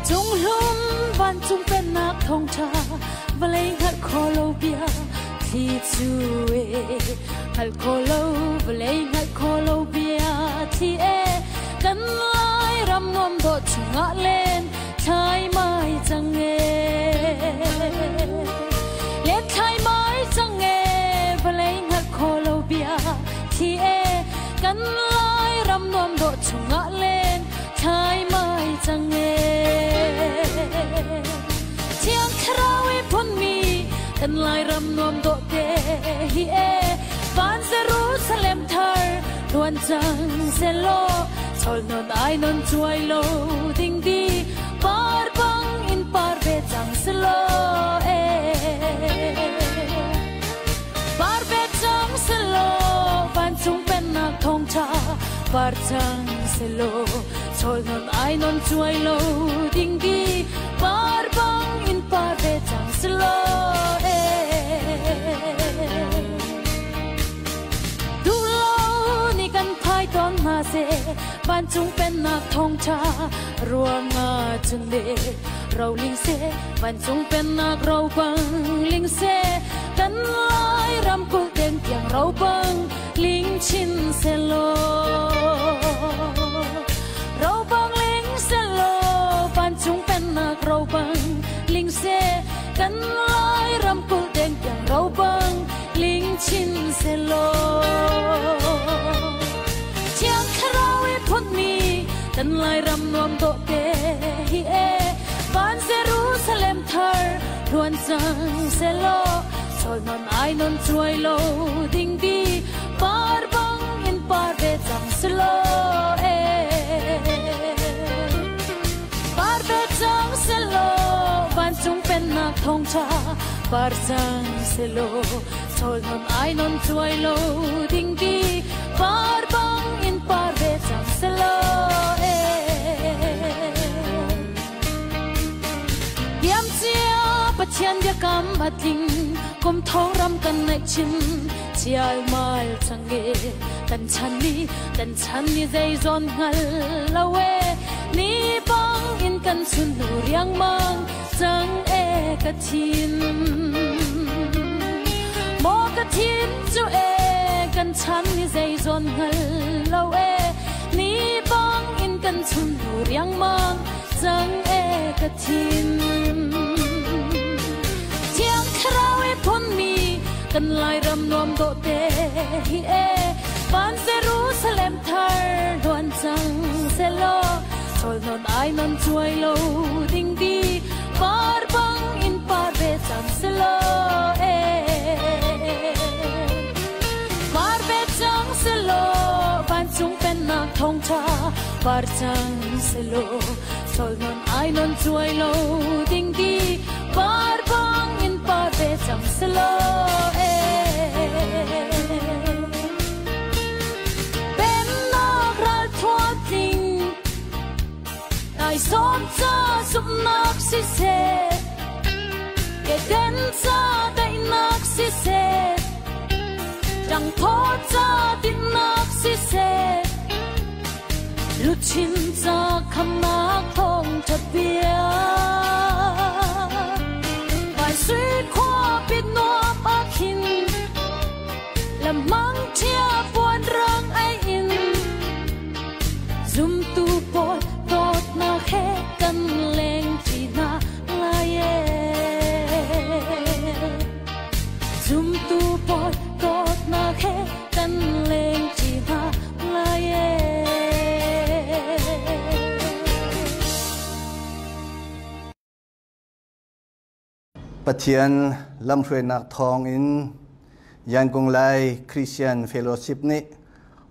Cunghlum vancung pennak thawngṭha vawlei hngalh khawh lo bia thli cu e hngalh khawh lo vawlei hngalh khawh lo bia thli e kan lai ram nuam dawh chungah len thlai mai cang e len thlai mai cang e vawlei hngalh khawh lo bia thli e kan lai ram nuam dawh chungah len thlai mai cang e Thiang Thlarau i phunmi kan Lairam nuam dawh te hi e van Jerusalem thar luan cang selaw chol non ai non chuai lo ding di par bang in par ve cang selaw e Par ve cang selaw vancung pennak thawngṭha par cang selaw chawl non ai non cuai lo ding di par bang in par ve cang selaw e Duh lo ni kan phai tawn hna seh vancung pennak thawngṭha ruangah cun le roling seh vancung pennak ro bang ling seh kan lai ram kulh den tiang ro bang ling chin selaw ro bang ling selaw vancung pennak ro bang ling seh kan lai ram kulh den tiang ro bang ling chin selaw Thiang Thlarau i phunmi kan Lairam nuam dawh te hi e van Jerusalem thar hluan cang selaw chawl non ai non chuai lo ding di par bang in par ve cang selaw e par ve cang selaw vancung pennak thawngṭha par cang selaw chawl non ai non chuai lo ding di par bang in par ve cang selaw e Diam cia Pathian biakam a tling kum thong ram kan neih chin chial mal cang e kan chan ni kan chan ni zei zawn hngal lo e ni bang in kan chun nu riangmang cang e ka thin maw ka thin cu e kan chan ni zei zawn hngal lo e ni bang in kan chun nu riangmang cang e ka thin Thiang Thlarau i phunmi kan Lairam nuam dawh te hi e van Jerusalem thar hluan cang selaw chawl non ai non chuai lo ding di par bang in par ve cang selaw e par ve cang selaw vancung pennak thawngṭha par cang selaw chawl non ai non chuai lo ding di par bang in par ve cang selaw e Pennak ral thuatling nai sawm ca zumhnak siseh keden ca daihnak siseh ṭangphaw ca dinnak siseh luchin ca khamnak thawngṭha bia Vai sui khua pit nuam ah khin lamang ṭhia puan rang ai in zumtu pawl dawtnak he kan leng ṭi hna lai e zumtu pawl dawtnak he kan leng ṭi hna lai e. Pathian lamhruainak thawngin Yangon Lai Christian Fellowship nih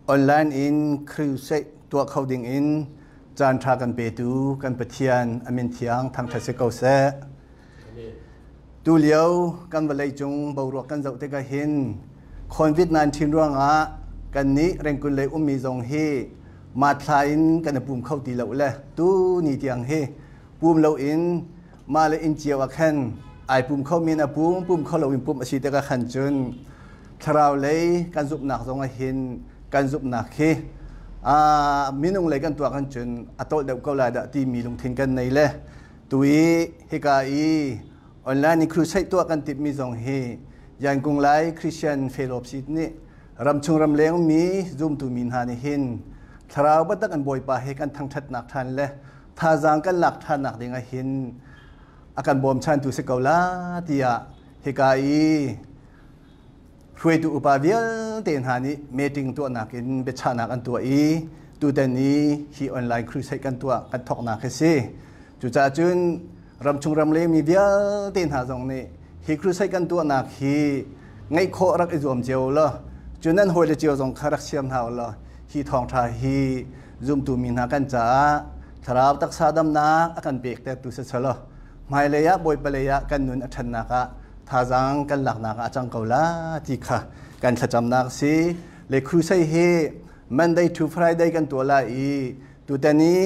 online in crusade tuah kho ding in caan ṭha kan petu kan Pathian a min thiang thangṭhat si ko seh. Tulio kan vawlei cung boruak kan zoh tikah hin COVID-19 ruangah kannih Rengkun lei ummi zong hi mathla in kan i pum kho ti lo le tu ni tiang hi pum loin mah le inn cio ah khan ai pum kho mi na pum pum kho loin pum a si tikah khan cun thlarau lei kan zumhnak zong ah hin kan zumhnak hi minung lei kan tuah kan cun a tolh deuh ko lai dah timi lungthin kan nei le. Tu i hika i online i crusade tuah kan timhmi zong hi Yankung Lai Christian Fellowship nih ramchung ramleng mi zumtu mi hna nih hin thlarau biatak an Bawipa he kan thangṭhatnak ṭhan le thazaang kan lak ṭhannak ding ah hin a kan bawmchantu si ko la tiah hika i hruaitu upa vialte hna nih meeting tuahnak in biachahnak an tuah i tutan i hi online crusade kan tuah kan thawknak hi si. Cucaah cun ramchung ramleng mi vialte hna zong nih hi crusade kan tuahnak hi ngaih khawh rak i zuam cio law, cun nan hawile cio zong kha rak siam hna u law, hi thawngṭha hi zumtu mi hna kan caah thlarau taksa damnak a kan pek tertu si selaw hmailei ah Bawipa lei ah kan nun a ṭhannak ah thazaang kan laknak ah a cang ko la ti kha kan thlacamnak si. Le crusade hi Monday to Friday kan tuah lai i tutan i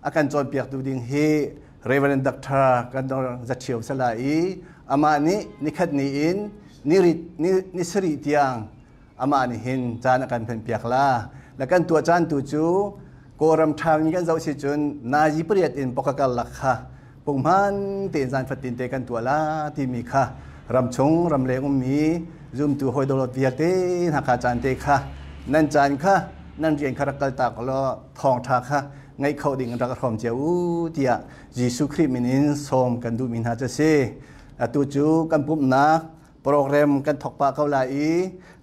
a kan cawnpiaktu ding hi Reverend Dr. Kan Zaṭhio sala i amah nih nikhat ni in ni sarih tiang amah nih hin caan a kan phenpiak la. La kan tuah caan tu cu Kawlram ṭhami kan zoh si cun nazi pariat in pokakar lak kha punghman tein zan fatin te kan tuah la timi kha ramchung ramleng ummi zumtu hawi dawlawt vialte hna kha caan te kha nan caan kha nan rian kha rak kal tak law thawngṭha kha ngaih kho ding rak hrawm cio u tiah Jesuh Khrih min in sawm kan duhmi hna cu si. Atu cu kan pumhnak program kan thawk pah ko lai i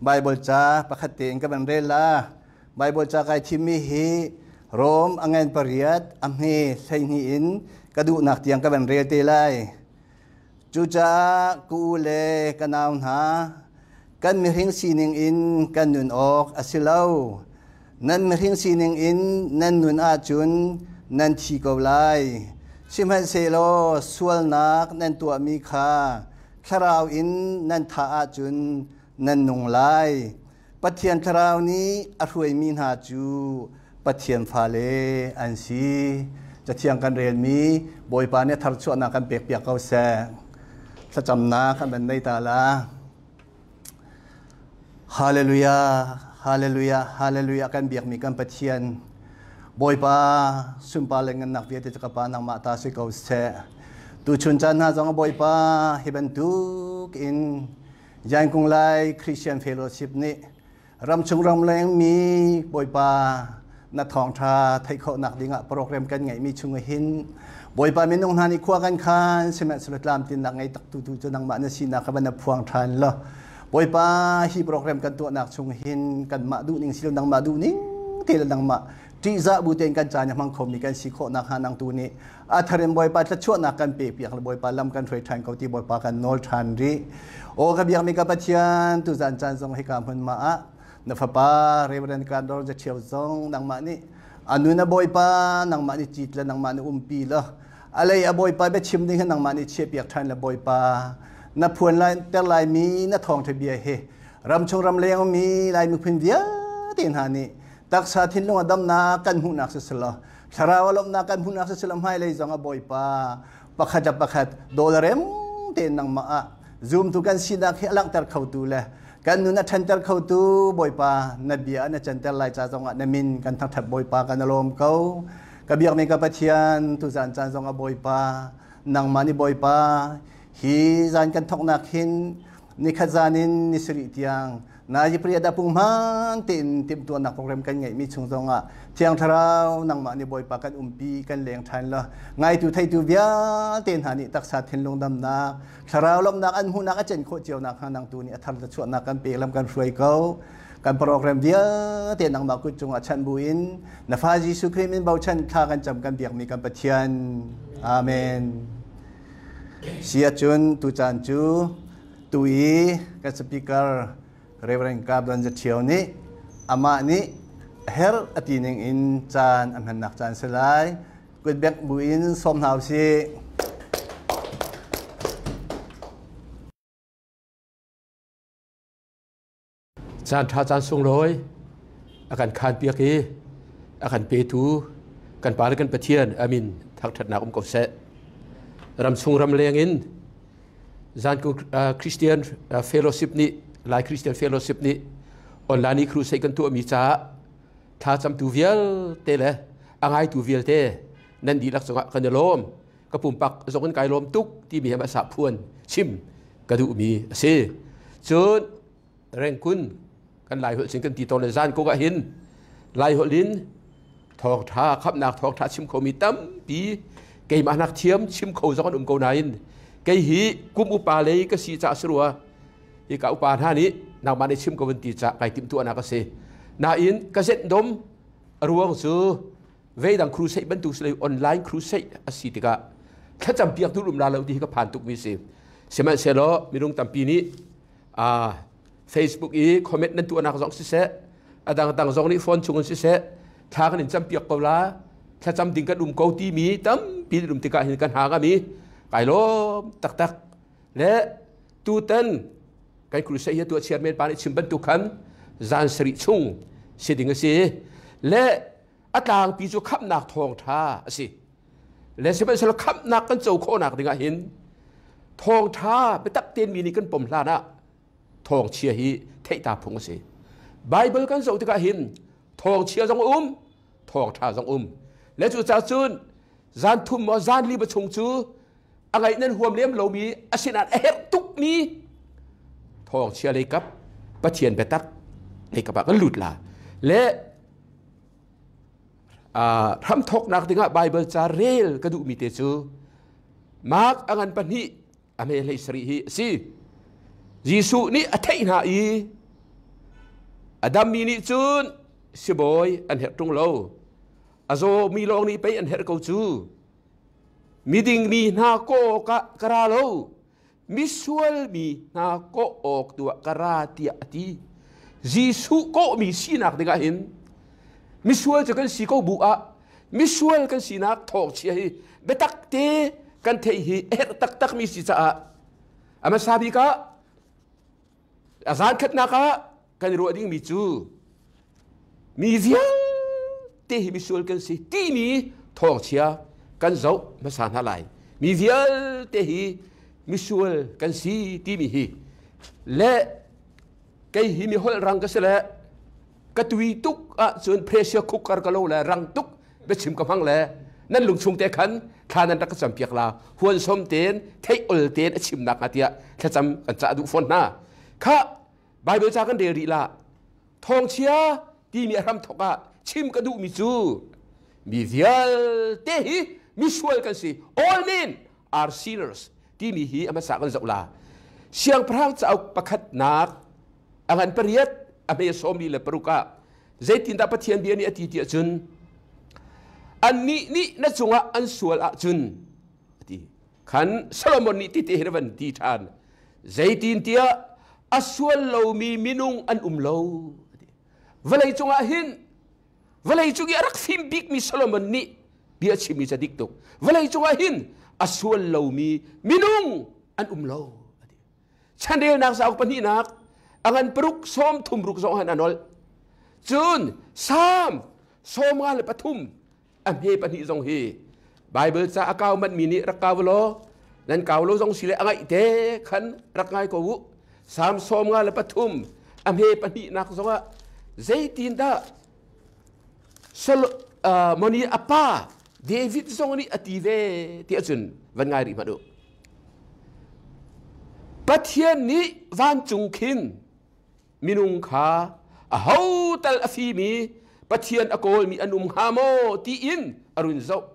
Bible ca pakhat tein ka van rel la. Bible ca kai thimmi hi Rom a ngan pariat a hme 12 in ka duhnak tiang ka van rel te lai. Cucaah ka u le ka nau hna, kan mihring sining in kan nun awk a si lo. Nan mihring sining in nan nun ahcun nan thi ko lai. Sihmanhsehlaw sualnak nan tuahmi kha thlarau in nan thah ahcun nan nung lai. Pathian thlarau nih a hruaimi hna cu Pathian fale an si. Cathiang kan relmi Bawipa nih tharchuahnak kan pekpiak ko seh. Thlacamnak kan van nei ta la. Hallelujah, hallelujah, hallelujah kan biakmi kan Pathian. Bawipa sunpar le ngannak vialte cu ka Pa nangmah ta si ko seh. Tuchun caan hna zong Bawipa hi bantuk in Jankung Lai Christian Fellowship nih ramchung ramleng mi Bawipa na thawngṭha theih khawhnak dingah program kan ngeihmi chung hin Bawipa minung hna nih khua kan khan, sihmanhsehlaw tlamtlinnak ngei tak tu tu cu nangmah na sinak kha van na phuang ṭhan law, Bawipa hi program kan tuahnak chung hin kanmah duhning silo nangmah duhning te le nangmah ṭihzah bu tein kan caan a hmang khomi kan si khawh nakhnga nang tu nih a tharin Bawipa thluachuahnak kan pe piak le Bawipa lam kan hruai ṭhan ko ti Bawipa kan nawl ṭhan rih. Aw ka biakmi ka Pathian, tuzan caan zong hika hmun ma ah na fapa Reverend Kandor Zaṭhio zong nangmah nih anu na Bawipa nangmah nih cit le nangmah nih umpi law alei a Bawipa biachim ding hi nangmah nih chiahpiak ṭhan le Bawipa na phuan lai ter laimi na thawngṭha bia hi ramchung ramleng mi Lai miphun vialte hna nih taksa thinlung a damnak kan hmuhnak si selaw, thlarau a lawmhnak kan hmuhnak si selaw, hmailei zong a Bawipa pakhat le pakhat dawlarem tein nangmah ah zumtu kan sinak hi a langhter khotu le kan nun a ṭhanter khotu Bawipa na bia na canter lai ca zongah na min kan thangṭhat. Bawipa kan lawm ko. Ka biakmi ka Pathian, tuzan caan zong a Bawipa nangmah nih Bawipa hi zan kan thawknak hin nikhat zan in ni sarih tiang Nai priat a punghman tein timhtuahnak program kan ngeihmi chung zongah Thiang Thlarau nangmah nih Bawipa kan umpi kan leng ṭhan la, ngaitu theitu vialte hna nih taksa thinlung damnak, thlarau lawmhnak an hmuhnak a cen khawh cio nakhnga nang tu nih a thar chuahnak kan pek, lam kan hruai ko. Kan program vialte nangmah kut cungah chanh buin na fa Jesuh Khrih min bochan thla kan cam kan biakmi kan Pathian. Amen. Sia cun tu caan cu tu i kan speaker Reverend Gordon Zaṭhio nih amah nih a herh a ti ning in caan a hmannak caan si lai. Kutbek buin sawm hna usih. Caan ṭha caan sunglawi a kan khaan piak i a kan petu kan Pa le kan Pathian amin thangṭhatnak um ko seh. Ramchung ramleng in zan Christian Fellowship nih, Lai Christian Fellowship nih online i crusade kan tuahmi caah thlacamtu vialte le a ngaitu vialte nan dihlak cungah kan i lawm. Ka pumpak zong in kai lawm tuk timi he sa phuan chim ka duhmi a si. Cun Rengkun kan Lai holh cin kan ti tawn le zan kok ah hin Lai holh in thawngtha khamnak thawngtha chim khomi tampi keimah nak thiam chim kho zong an um ko nain kei hi kum upa lei ka si ca si rua hi ka upa hna nih nangmah nih chim ko van ti ca kai timh tuahnak a si. Nain ka zenh dom a ruang cu veidang crusade bantuk si online crusade a si tikah thlacam piak tu um la lo ti hi ka phan tuk mi si. Sihmanhsehlaw minung tampi nih Facebook i comment nan tuahnak zong siseh, a dangdang zong nih phone chung in siseh, thla kan in campiak ko la, thlacam ding kan um ko timi tampi um tikah hin kan hang ami kai lawm taktak. Le tutan kan crusade hi tuah chairman pa nih chim bantuk khan zan sarih chung si ding a si le a tlangpi cu khamhnak thawngṭha a si. Le sihmanhsehlaw khamhnak kan co khawhnak dingah hin thawngṭha biatak tein mi nih kan pom hlan ah thawngchia hi theihta phung a si. Bible kan zoh tikah hin thawngchia zong um, thawngṭha zong um. Le cu ca cun zan thum maw zan li ba chung cu a ngaih nan huam lem lomi asinain a herh tukmi thawngchia lei kap Pathian biatak lei kap ah kan lut la. Le hramthawknak dingah Bible ca rel ka duhmi te cu Mark a ngan pahnih a hme hlei sarih hi a si. Jesuh nih a theih hna i a dammi nih cun sibawi an herh ṭung lo, a zawmi lawng nih pei an herh ko cu. Miding mi hna kawh awkah ka ra lo, misual mi hna kawh awk tu ah ka ra tiah a ti. Jesuh kawhmi sinak dingah hin misual cu kan si ko bu ah misual kan sinak thawngchia hi biatak te kan theih hi a herh taktak mi si caah a hmasa bik ah a zan khatnak ah kan i ruah dingmi cu mi vialte hi misual kan si timi thawngchia kan zoh hmasa hna lai. Mi vialte hi misual kan si timi hi le kei hi mi holh rang ka si le ka tui tuk ahcun pressure cooker ka lo le rang tuk biachim ka hmang le nan lungchung te khan thla nan rak ka campiak la huan som ten theih ol ten a chimnak hnga tiah thlacam kan cah duh fawn hna. Kha Bible ca kan rel rih la. Thawngchia timi a hram thok ah chim ka duhmi cu mi vialte hi misual kan si, all men are sinners timi hi a hmasa kan zoh la. Siangpahrang cauk pakhatnak a ngan pariat a hme 46 ah zeitindah Pathian bia nih a ti tiah cun annih nih na cungah an sual ahcun a ti khan Solomon nih tite hin a van ti ṭhan, zeitintiah a sual lomi minung an um lo. Vawlei cungah hin vawlei cung i a rak fim bikmi Solomon nih bia chimmi ca dik tuk. Vawlei cungah hin a sual lomi minung an um lo. Chanrelnak zauk pahnihnak a ngan paruk 36 zong han a nolh. Cun Salm 53 a hme pahnih zong hi Bible ca a kau manh mi nih rak kau law, nan kau lo zong si le a ngaih te khan rak ngai ko u. Salm 53 a hme pahnihnak zong ah zeitindah Moni a pa David zong nih a ti ve ti ahcun van ngai rih hmanh u. Pathian nih vancung khin minung kha aho tal a fimi Pathian a kawlmi an um hnga maw tiin a run zoh.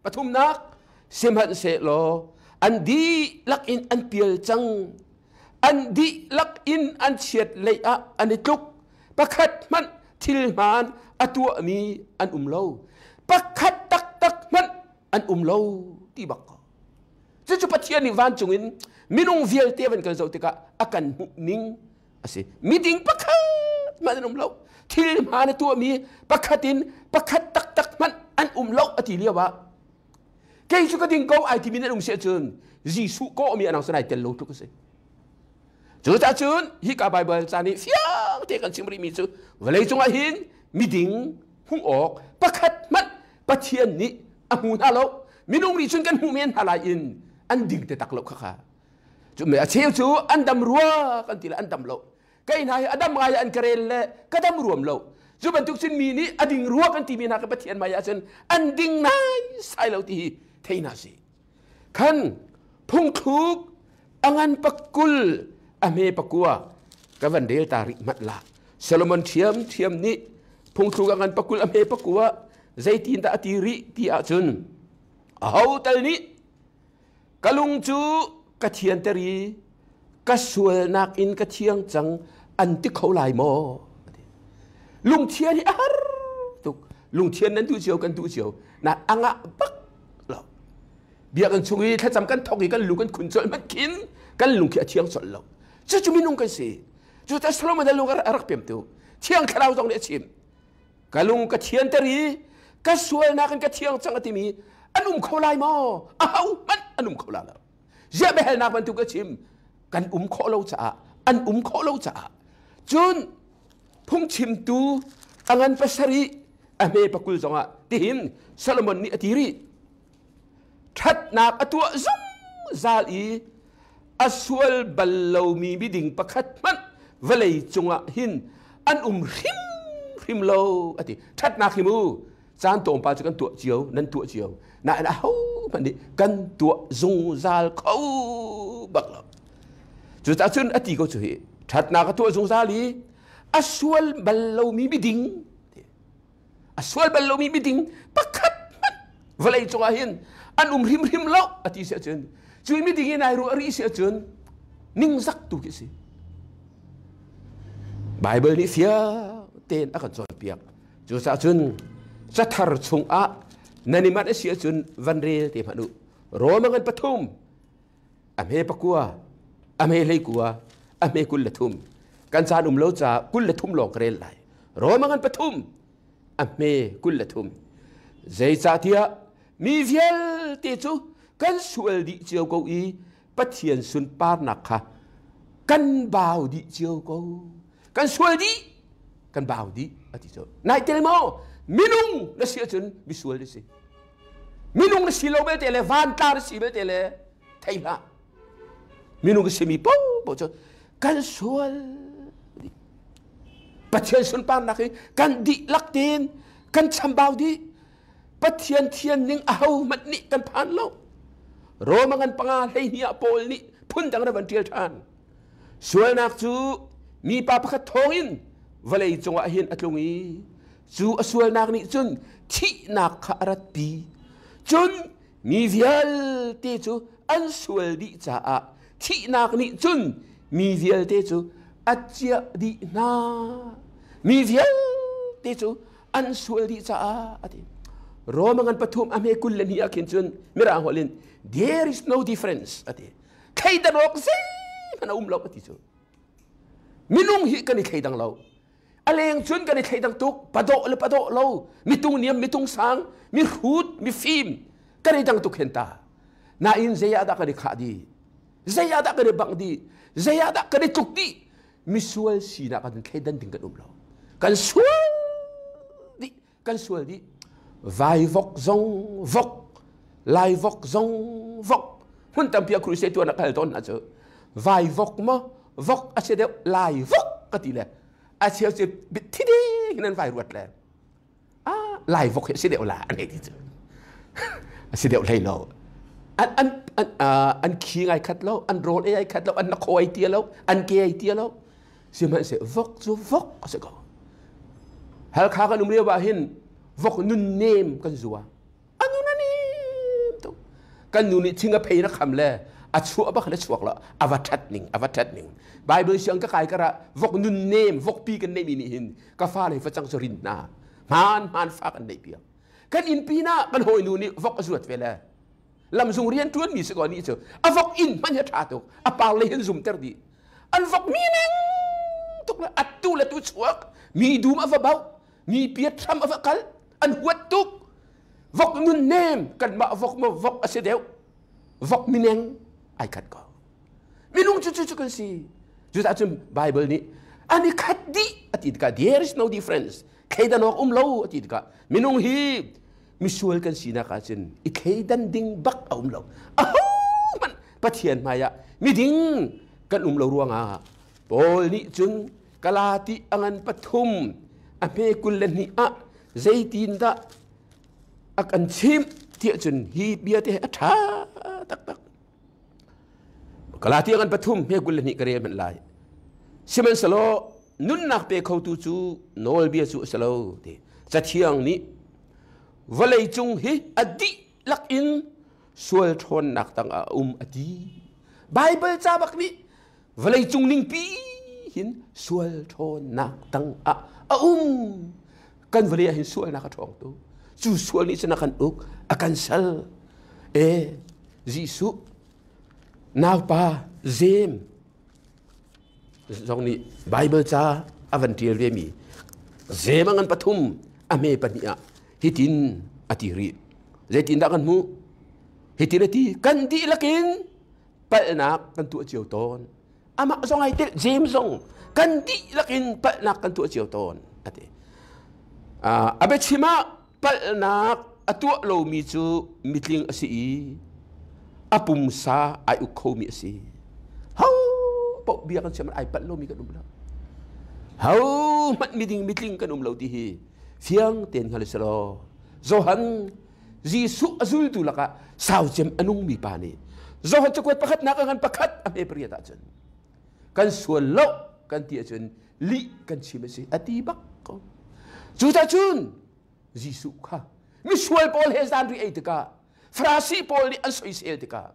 Pathumnak, sihmanhsehlaw an dihlak in an pial cang, an dihlak in an chiat lei ah an i tluk, pakhat hmanh thil hmaan a tuahmi an um lo, pakhat taktak hmanh an um lo ti bak ko. Cucu Pathian nih vancung in minung vialte van kan zoh tikah a kan hmuh ning a si. Miding pakhat hmanh an um lo. Thil hmaan a tuahmi pakhat in pakhat taktak hmanh an um lo a ti lio ah kei cu ka ding ko ai timi nan um si ahcun Jesuh kawhmi anang sanai tel lo tluk a si. Cucaah cun hika Bible ca nih fiang te kan chim rihmi cu vawlei cungah hin miding hmuh awk pakhat hmanh Pathian nih a hmu hna lo. Minung nih cun kan hmuh men hna lai in an ding te tak lo khakha. Cu me a cheu cu an dam rua kan ti le an dam lo. Kei hna hi a dam ngai an ka rel le ka dam ruam lo. Cu bantuk cun mi nih a ding rua kan timi hna ka Pathian mai ahcun an ding nai sai lo ti hi thei hna si. Khan phungthluk angan pakul a hme pakua ka van rel ta rih mat la. Solomon thiam thiam nih phungthluk angan pakul a hme pakua zeitin dah a ti rih ti ahcun aho tal nih ka lung cu ka thianter i ka sualnak in ka thiang cang an ti kho lai maw? Lungthian hi a har tuk. Lungthian nan duh cio kan duh cio. Na angah bak lo. Biakinn chung i thlacam kan thok i kan lu kan khun colh hmanh khin kan lung khi a thiang colh lo. Cucu minung kan si. Cucaah Solomon a lung a rak pem tu. Thiang Thlarau zong nih a chim. Ka lung ka thianter i ka sualnak in ka thiang cang a timi an um kho lai maw? Aho hmanh an um kho la lo. Ziah biahalnak bantuk a chim kan um khawh lo caah an um khawh lo caah cun phungchimtu a ngan pasarih a hme pakul zongah tihin Solomon nih a ti rih ṭhatnak a tuah zungzal i a sual bal lomi miding pakhat hmanh vawlei cungah hin an um hrimhrim lo a ti. Ṭhatnak hi mu caan tlawmpal cu kan tuah cio nan tuah cio nain aho hmanh nih kan tuah zungzal kho bak lo. Cucaah cun a ti ko cu hi ṭhatnak a tuah zungzal i a sual bal lomi miding a sual bal lomi miding pakhat hmanh vawlei cungah hin an um hrimhrim lo a ti si ahcun cu miding in ai ruah rih si ahcun ningzak tu khi si. Bible nih fiang tein a kan cawnpiak. Cucaah cun cathar chungah nan i manh a si ahcun van rel te hmanh u. Roma ngan pathum a hme pakua a hme hleikua a hme 23 kan caan um lo caah 23 lawng ka rel lai. Roma ngan pathum a hme 23 zeicahtiah mi vialte cu kan sual dih cio ko i Pathian sunparnak kha kan bau dih cio ko. Kan sual dih, kan bau dih a ti cu. Nai tel maw? Minung na si ahcun misual na si. Minung na si lo belte le vantla na si belte le thei hlah. Minung ka simi paohpaoh cu kan sual dih. Pathian sunparnak hi kan dihlak tein kan chambau dih. Pathian thian ning ahohmanh nih kan phan lo. Roma ngan panga 12 ah Paul nih phundang na van ṭial ṭhan. Sualnak cu mipa pakhat thawngin vawlei cungah hin a tlung i cu a sualnak nih cun thihnak kha a ratpi. Cun mi vialte cu an sual dih caah thihnak nih cun mi vialte cu a ciah dih hna. Mi vialte cu an sual dih caah a ti. Roma ngan pathum a hme 22 ah khin cun mirang holh in there is no difference a ti. Thleidan awk zeihmanh a um lo a ti cu. Minung hi kan i thleidang lo. A leng cun kan i thleidang tuk. Padawh le padawh lo, mitung niam, mitung sang, mi hrut, mi fim kan i dang tuk hen ta. Nain zei ah dah kan i khah dih? Zei ah dah kan i bangh dih? Zei ah dah kan i tluk dih? Misual sinak ah thleidan ding kan um lo. Kan sual dih, kan sual dih. Vai vok zong vok, lai vok zong vok. Hmun tampi ah crusade tuan a kal tawn hna cu. Vai vok maw, vok a si deuh, lai vok ka ti le. A cheu cu thi ding in an vai ruat le. Ah, lai vok hi a si deuh la an hei ti cu. A si deuh hlei lo. An an an an khi ngai khat lo, an rawl ei ai khat lo, an na kho ai tia lo, an ke ai tia lo. Sihmanhseh vok cu vok a si ko. Halkha kan um lio ah hin vok nun nem kan zua. A nun a nem tuk. Kan nu nih thing a phei na kham le a chuah bak le chuak lo a va that ning a va that ning. Bible siang ka kai kara vok nun nem vokpi kan neih mi nih hin ka fale facang cu rin hna. Hmaan hmaan fa kan neih piak. Kan innpi na kan hawinu nih vok a zuat ve le lamzung rian ṭuan mi si ko nih cu a vok inn hmanh hi a ṭha tuk a par le hin zum ter dih an vok mi neng tuk le attu le tu chuak mi dum a va bauh mi piat hram a va kal an huat tuk vok nun nem kanmah vok maw vok a si deuh vok mineng ai khat ko minung cu cu cu kan si cucaah cun Bible nih an i khat dih a ti tikah there is no difference thleidan awk um lo a ti tikah minung hi misual kan sinak ahcun i thleidan ding bak a um lo. Ahohmanh Pathian hmaiah miding kan um lo ruangah Paul nih cun Galati a ngan pathum a hme 22 ah zeitindah a kan chimh tiah cun hi bia te hi a ṭha taktak. Galatia ngan pathum he 22 ka rel hmanh lai. Sihmanhsehlaw nunnak pe khotu cu nawlbia cu a si lo ti. Cathiang nih vawlei cung hi a dihlak in sual ṭhawnnak tangah a um a ti. Baibal ca bak nih vawlei cung ningpi hin sual ṭhawnnak tangah a um. Kan vawlei ah hin sualnak a ṭhawng tu. Cu sual nih cun a kan uk, a kan sal. E Jesuh naupa Jeim zong nih Baibal ca a van ṭial ve mi Jeim a ngan pathum a hme pahnih ah hitin a ti rih. Zeitindah kan hmuh? Hitin a ti, kan dihlak in palhnak kan tuah cio tawn. Amah zong ai tel, James zong kan dihlak in palhnak kan tuah cio tawn a ti. A biachim ah palhnak a tuah lomi cu mitling a si i a pumsa ai uk khomi a si. Ho paoh bia kan chim ai palh lomi kan um lo. Ho hmanh miding mitling kan um lo ti hi fiang tein hngal sih law Johan Jesuh a zultu lakah sau cem a nungmi pa nih Johan cakuat pakhatnak a ngan pakhat a hme pariat ahcun kan sual lo kan ti ahcun lih kan chim a si a ti bak ko. Cucacun Jesuh kha misual pawl he zan ri ei tikah Farasi pawl nih an soisel tikah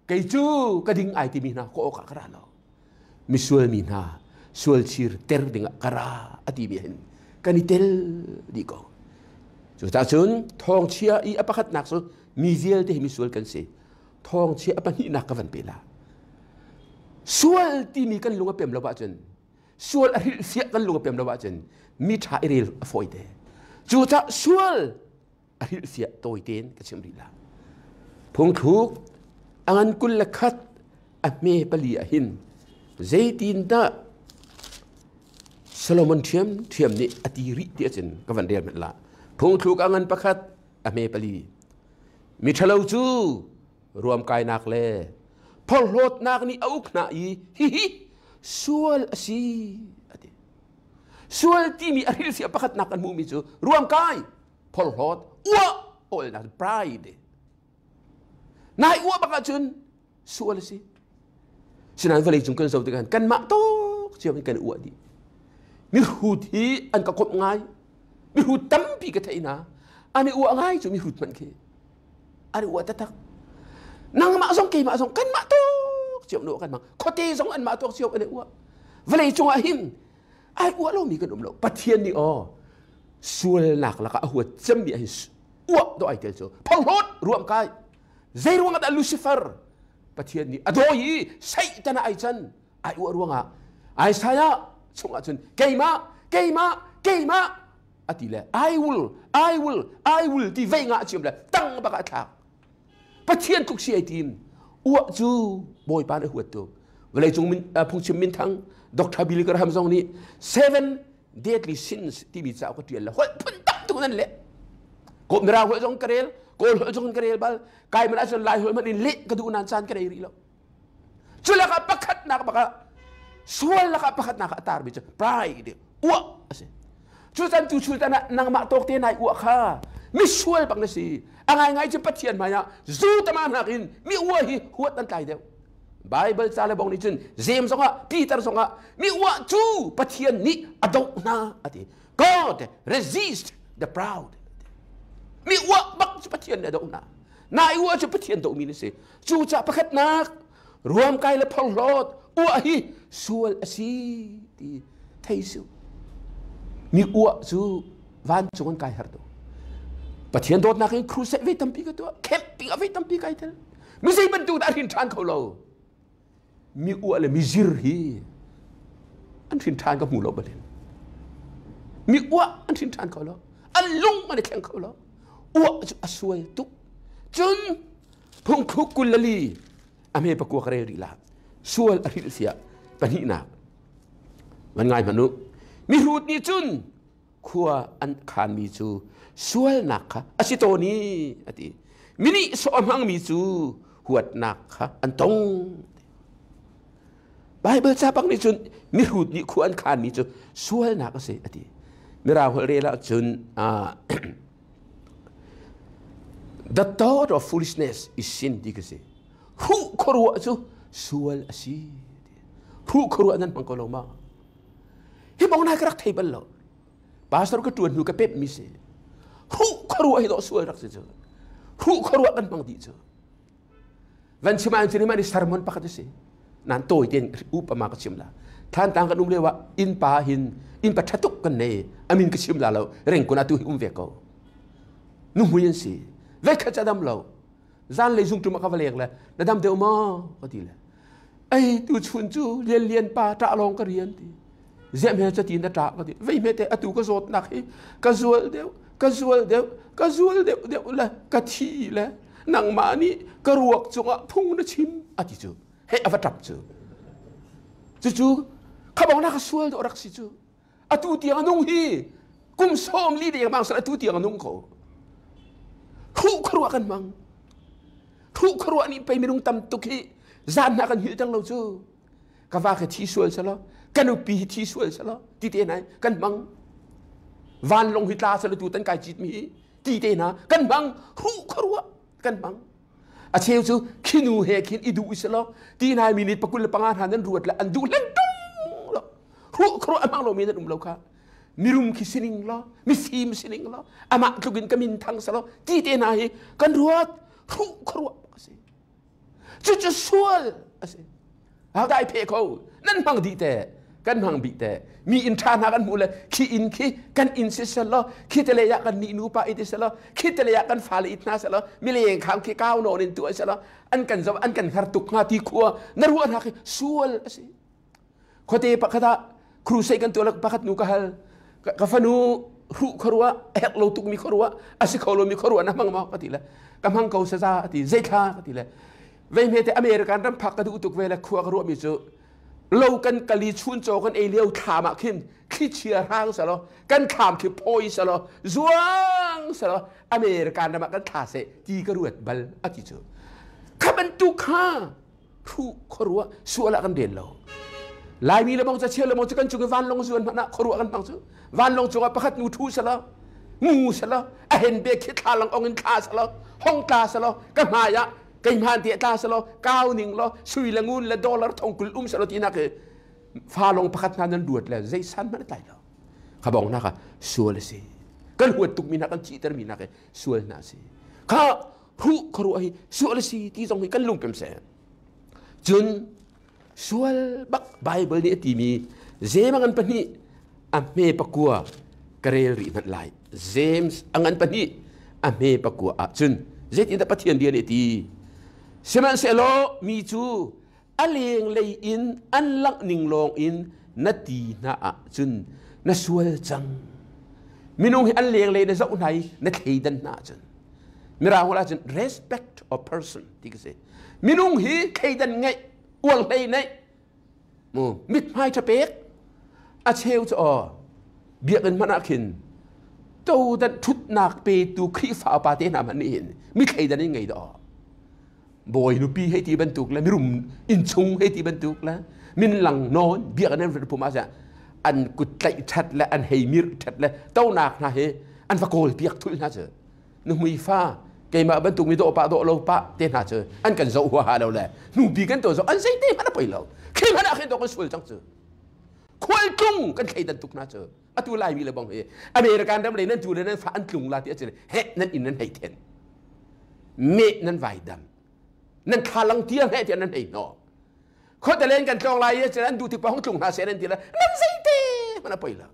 kei cu ka ding ai timi hna ka awk ah ka ra lo misual mi hna sual chir ter dingah ka ra a timi hin kan i tel dih ko. Cucacun thawngchia i a pakhatnak cu mi vialte hi misual kan si. Thawngchia a pahnihnak ka van pe la. Sual timi kan lung a pem lo ahcun sual a hrilhfiah kan lung a pem lo ahcun mi ṭha i rel a fawi te. Cucaah sual a hrilhfiah tawi tein ka chim rih la. Phungthluk a ngan 21 a hme pali ah hin zeitindah Solomon ṭhiam ṭhiam nih a ti rih ti ahcun ka van rel hmanh la. Phungthluk a ngan pakhat a hme pali. Mi ṭhalo cu ruamkainak le phorhlawtnak nih a uk hna i hihi sual a si a ti. Sual timi a hrilhfiah pakhatnak kan hmuhmi cu ruamkai, phorhlawt, uah awlnak pride. Nai uah bak ahcun sual a si. Sinain vawlei cung kan zoh tikah kanmah tawk cio in kan uah dih. Mihrut hi an ka komh ngai. Mihrut tampi ka theih hna. An i uah ngai cu mihrut hmanh khi. An i uah taktak. Nangmah zong keimah zong kanmah tawk cio an uah kan mang. Khuate zong anmah tawk cio an i uah. Vawlei cungah hin ai uah lomi kan um lo. Pathian nih aw sualnak lakah a huat cemmi ah hin uah do ai tel cu. Phorhlawt ruam kai. Zei ruangah dah Lucifer Pathian nih a dawi i Satan ah ai can ai uah ruangah Isaiah chungah cun keimah keimah keimah a ti le I will I will I will ti vei nga a chim le tang bak ah a thlak. Pathian tluk si ai tim uah cu Bawipa nih huat tu vawleicung min phungchim minthang Dr. Billy Graham zong nih Seven Deadly Sins timi cauk ka ṭial le holh phun tam tuk nan leh. Kaw Mirang holh zong ka rel, Kawl holh zong ka rel bal, kai man ahcun Lai holh hmanh in leh ka duh nain caan ka nei rih lo. Cu lakah pakhatnak bak ah sual lakah pakhatnak ah a tarmi cu pride uah a si. Cu can tu chul tan ah nangmah tawk te nai uah kha misual bak na si. A ngaingai cu Pathian hmai ah zu tama hnak in mi uah hi huat an tlai deuh. Bible ca le bong nih cun James zongah Peter zongah mi uah cu Pathian nih a doh hna a ti. God resist the proud. Mi uah bak cu Pathian nih a doh hna. Nai uah cu Pathian dohmi na si. Cucaah pakhatnak ruamkai le phorhlawt uah hi sual a si ti thei su. Mi uah cu vancung an kai har tu. Pathian dawtnak in crusade ve tampi ka tuah, camping a ve tampi kai tel. Mi zei bantuk dah hrin ṭhan kho lo. Mi uah le mi zir hi an hrin ṭhan ka hmu lo balin. Mi uah an hrin ṭhan kho lo. An lung an i thleng kho lo. Uah cu a sual tuk. Cun phungthluk 24 a hme pakua ka rel rih la. Sual a hrilh siah pahnihnak. Van ngai hmanh u. Mihrut nih cun khua an khanmi cu sualnak kha a si tawn i a ti. Mi nih sawh a hmangmi cu huatnak kha an tong. Bible ca bak nih cun mihrut nih khua an khanmi cu sualnak a si a ti. Mirang holh rel ahcun the thought of foolishness is sin ti ka si. Hruh khuaruah cu Sual a si. Hruh khuaruah nan hmang ko lo ma? Hi bong na ka rak thei bal lo. Pastor ka tuan hnu ka pep mi si. Hruh khuaruah hi dawh sual rak si cu. Hruh khuaruah kan hmang dih cu. Van chim ah cun ni sermon pakhat a si. Nan tawi ten upama ka chim la. Than tang kan um lewa inn pa hin inn pa thatuk kan nei amin ka chim la lo reng kun atu hi um ve ko. Nu hui an si. Ve khat cha dam lo. Zan lei zung tum ka va leng le na dam deuh ma ka ti le. Ei tu chun cu lian lian pa ta long ka rian ti. Ziam he cha ti na ta ka ti. Vei me te atu ka zawt nak hi ka zual deuh ka zual deuh ka zual deuh deuh le ka thi le nangmah nih ka ruak cungah phung na chim a ti cu he a va ṭap cu cucu khabong na ka sual dawh rak si cu atu tiang a nung hi kum 40 deng bang atu tiang a nung ko khuh khuaruah kan mang khuh khuaruah nih pei minung tam tuk hi zan hna kan hil tang lo cu ka va ka thi sual selo ka nupi hi thi sual selo ti te nai kan mang vanlong hi tla selo tu tan kai cit mi hi ti te hna kan hmang hruh khuaruah kan hmang a cheu cu khinu he khin i duh selaw ti nai minute 25 hna nan ruat le an duh leng tung lo hruh khuaruah a hmang lomi nan um lo kha mirum khi sining lo mifim sining lo amah tluk in ka min thang selaw ti te hna hi kan ruat hruh khuaruah a si cucu sual a si Hau phe kho nan hmang dih te kan hmang bih te mi inn ṭha hna kan hmuh le khi inn khi kan inn si sel law khi te lei ah kan nih nu pa it sel law khi te lei ah kan fale it hna sel law mi leng khang khi kau nawn in tuah sel law an kan zoh an kan har tuk hnga ti khua na ruah hna khi sual a si khuate pakhat ah crusade kan tuah pakhat nu ka hal ka fanu hruh khuaruah hek lo tuk mi khuaruah a si kho lo mi khuaruah na hmang maw ka ti le ka hmang ko saza a ti zeithla ka ti le Vei hmete American ram phak ka duh tuk ve le khua ka ruahmi cu lo kan kali chun caw kan ei lio thlam ah khin thlichia hrang selaw kan thlam khi phawi selaw zuang selaw American ram ah kan thla seh ti ka ruat bal a ti cu kha bantuk kha hruh khuaruah sual ah kan rel lo Laimi le bong ca le bong cu kan cung i vanlong zuan hmanh ah khuaruah kan hmang cu vanlong cungah pakhat nu thu selaw ngu selaw a hen be khi thla lang ong in thla selaw hong tla selaw ka hmai ah keimah ti tla selaw kau ning law sui le ngun le dollar thong kul um selaw tinak hi fa long pakhat hna nan duat le zei san hmanh tlai lo kha bong na kha sual a si kan huat tuk mi na kan cihter mi na ke sual na si kha hu kharu hi sual a si ti zong hi kan lung pem se cun sual bak bible nih a ti mi James angan pahnih a hme pakua ka rel rih hmanh lai James angan pahnih a hme pakua ah cun zeitindah Pathian bia nih a ti sihmanhsehlaw mi cu a lenglei in an langh ning lawng in na ti hna ah cun na sual cang minung hi an lenglei na zoh hna i na thleidan hna ahcun mirang holh ahcun respect of person ti ka si minung hi thleidan ngeih ual hlei neih mu mithmai ṭha pek a cheu cu aw biakinn hmanh ah khin todan ṭhutnak petu Khrihfa upa te hna hmanh nih hin mi thleidan in ngei dah bawi nupi hei ti bantuk le mirum innchung hei ti bantuk le min lang nawn biakinn an phum ah an kut tlaih ṭhat le an hei mirh ṭhat le tonak hna hi an va kawl piak thul hna cu nuhmui fa keimah bantuk mi dawh pah dawh lo pah te hna cu an kan zoh huaha lo le hnupi kan to zoh an zei te hmanh a poi lo khi hmanh ah khin dawh kan sual cang cu khualtlung kan thleidan tuk hna cu atu laimi le bang hi American ram lei nan tu le nan fa an tlung la ti a he nan inn nan hei then me nan vai dam nan thlalang tiang he tiah nan hei hnawh khote len kan tlawng lai i an duh tik pa hong tlung hna seh nan ti le nan zei te hmanh a poi lo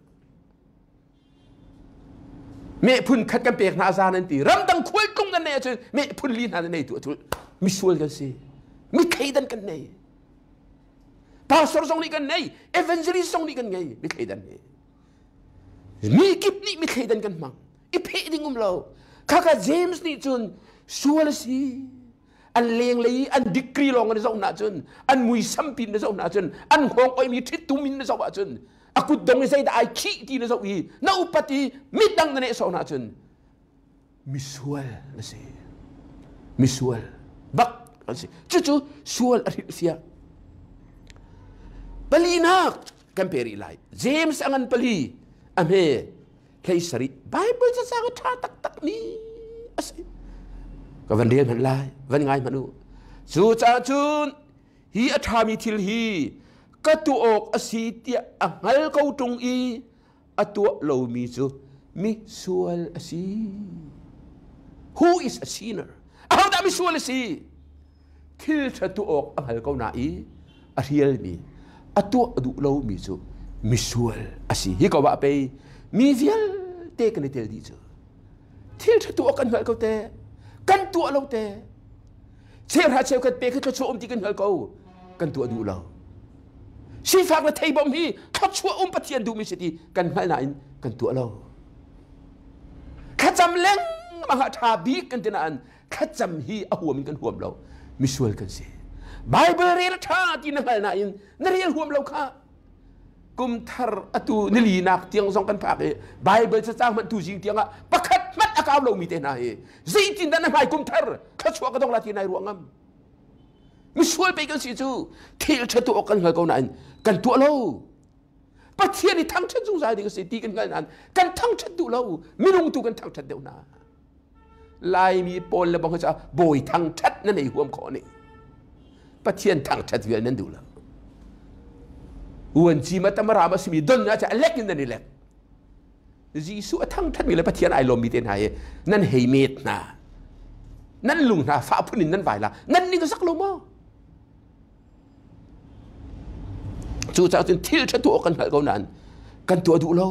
Meh phun khat kan pek hna za nan ti ramdang khualtlung nan nei ahcun meh phun li hna nan nei tu ahcun misual kan si mi thleidan kan nei pastor zong nih kan nei evangelist zong nih kan ngei mi thleidan hi mi kip nih mi thleidan kan hmang i pheh ding um lo khaka James nih cun sual a si an lenglei i an degree lawng an zoh hna cun an muisam pin na zoh hna cun an hngawng oimi ṭhittum in na zoh ahcun a kutdong i zeidah ai khih ti na zoh i na upat i midang na nehsawh hna cun misual na si misual bak an si cucu sual a hrilhfiah palinak kan pe rih lai James a ngan pali a hme hlei sarih Bible cacang a ṭha taktak mi a si ka van rel hmanh lai van ngai hmanh u cu caah cun. Hi a ṭhami thil hi ka tuah awk a si tiah a hngal ko ṭung i a tuah lomi cu misual a si. Who is a sinner? Ahodah misual a si? Thil ṭha tuah awk a hngal ko na i a hrialmi, a tuah duh lomi cu misual a si. Hi ko ah pei mi vialte kan i tel dih cu. Thil ṭha tuah kan hngalh ko te, kan tuah lo te. Cheuhra cheukhat pe khi thluachuah um ti kan hngal ko, kan tuah duh lo. Sifak le theibom hi thluachuah um Pathian duhmi si ti kan hngalh nain kan tuah lo. Thlacam lengmang ah ṭha bik kan ti nain thlacam hi a huam in kan huam lo. Misual kan si. Bible rel a ṭha ti na hngal nain na rel huam lo kha. Kum thar atu nili nak tiang zong kan phak i Bible cacang hmanh tu zing tiang ah pakhat hmanh a kau lomi te hna hi zeitin dah na hmai kum thar thluachuah ka dong la ti nai ruah ngam. Misual pe kan si cu thil ṭha tuah awk kan hngal ko nain kan tuah lo. Pathian i thangṭhat zungzal ding a si ti kan hngal nain kan thangṭhat duh lo. Minung tu kan thangṭhat deuh hna. Laimi pawl le bang hi bawi thangṭhat nan ei huam khawh nih. Pathian thangṭhat vial nan duh lo. Uanci ma tamaram a simi don na cha lek in nan i lek. Jesuh a thangṭhatmi le Pathian ai lawmmi te hna hi nan hei met hna. Nan lung hna fah phun in nan vai la. Nan ning a zak lo maw? Cucaah cun thil ṭha tuah kan hngalh ko nain kan tuah duh lo.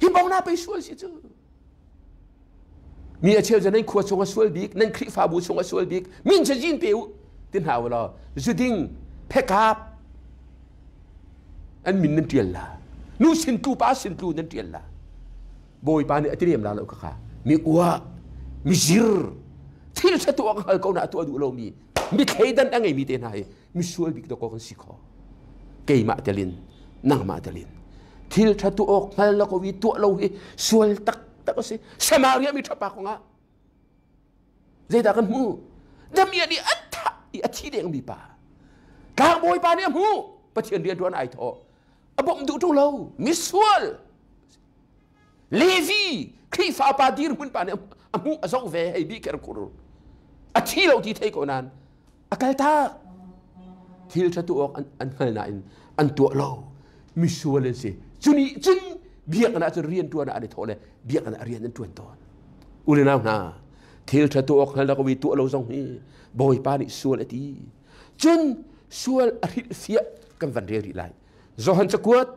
Hi bong na pei sual si cu. Mi a cheu cu nan khua chung a sual bik, nan Khrihfabu chung a sual bik, min cazin pe u ti hna u law zuding phekap an min nan ṭial la. Nu sin tlu pa sin tlu nan ṭial la. Bawipa nih a ti lem la lo kha mi uah mi zir thil ṭha tuah ka hngal ko na a tuah duh lomi mi thleidan a ngeimi te hna hi misual bik dawkaw kan si kho. Keimah telin nangmah telin thil ṭha tuah awk hngal lo ko i tuah lo hi sual taktak a si. Samaria mi ṭhapa kongah zeidah kan hmuh? Damiah nih a thah i a thi dengmi pa tlangbawi pa nih a hmuh. Pathian rian ṭuan ai thawh, a bawmh duh ṭung lo. Misual Levi Khrihfa pa dirhmun pa nih a hmuh, a zoh ve, hei bi ker kur a thi lo ti thei ko nain a kal tak. Thil ṭha tuah awk an hngal nain an tuah lo. Misual an si. Cuni cun biakinn ah cun rian ṭuan ah an i thawh le biakinn ah rian an ṭuan tawn. U le nau hna, thil ṭha tuah awk hngal lo i tuah lo zong hi Bawipa nih sual a ti. Cun sual a hrilhfiah kan van rel rih lai. Johan cakuat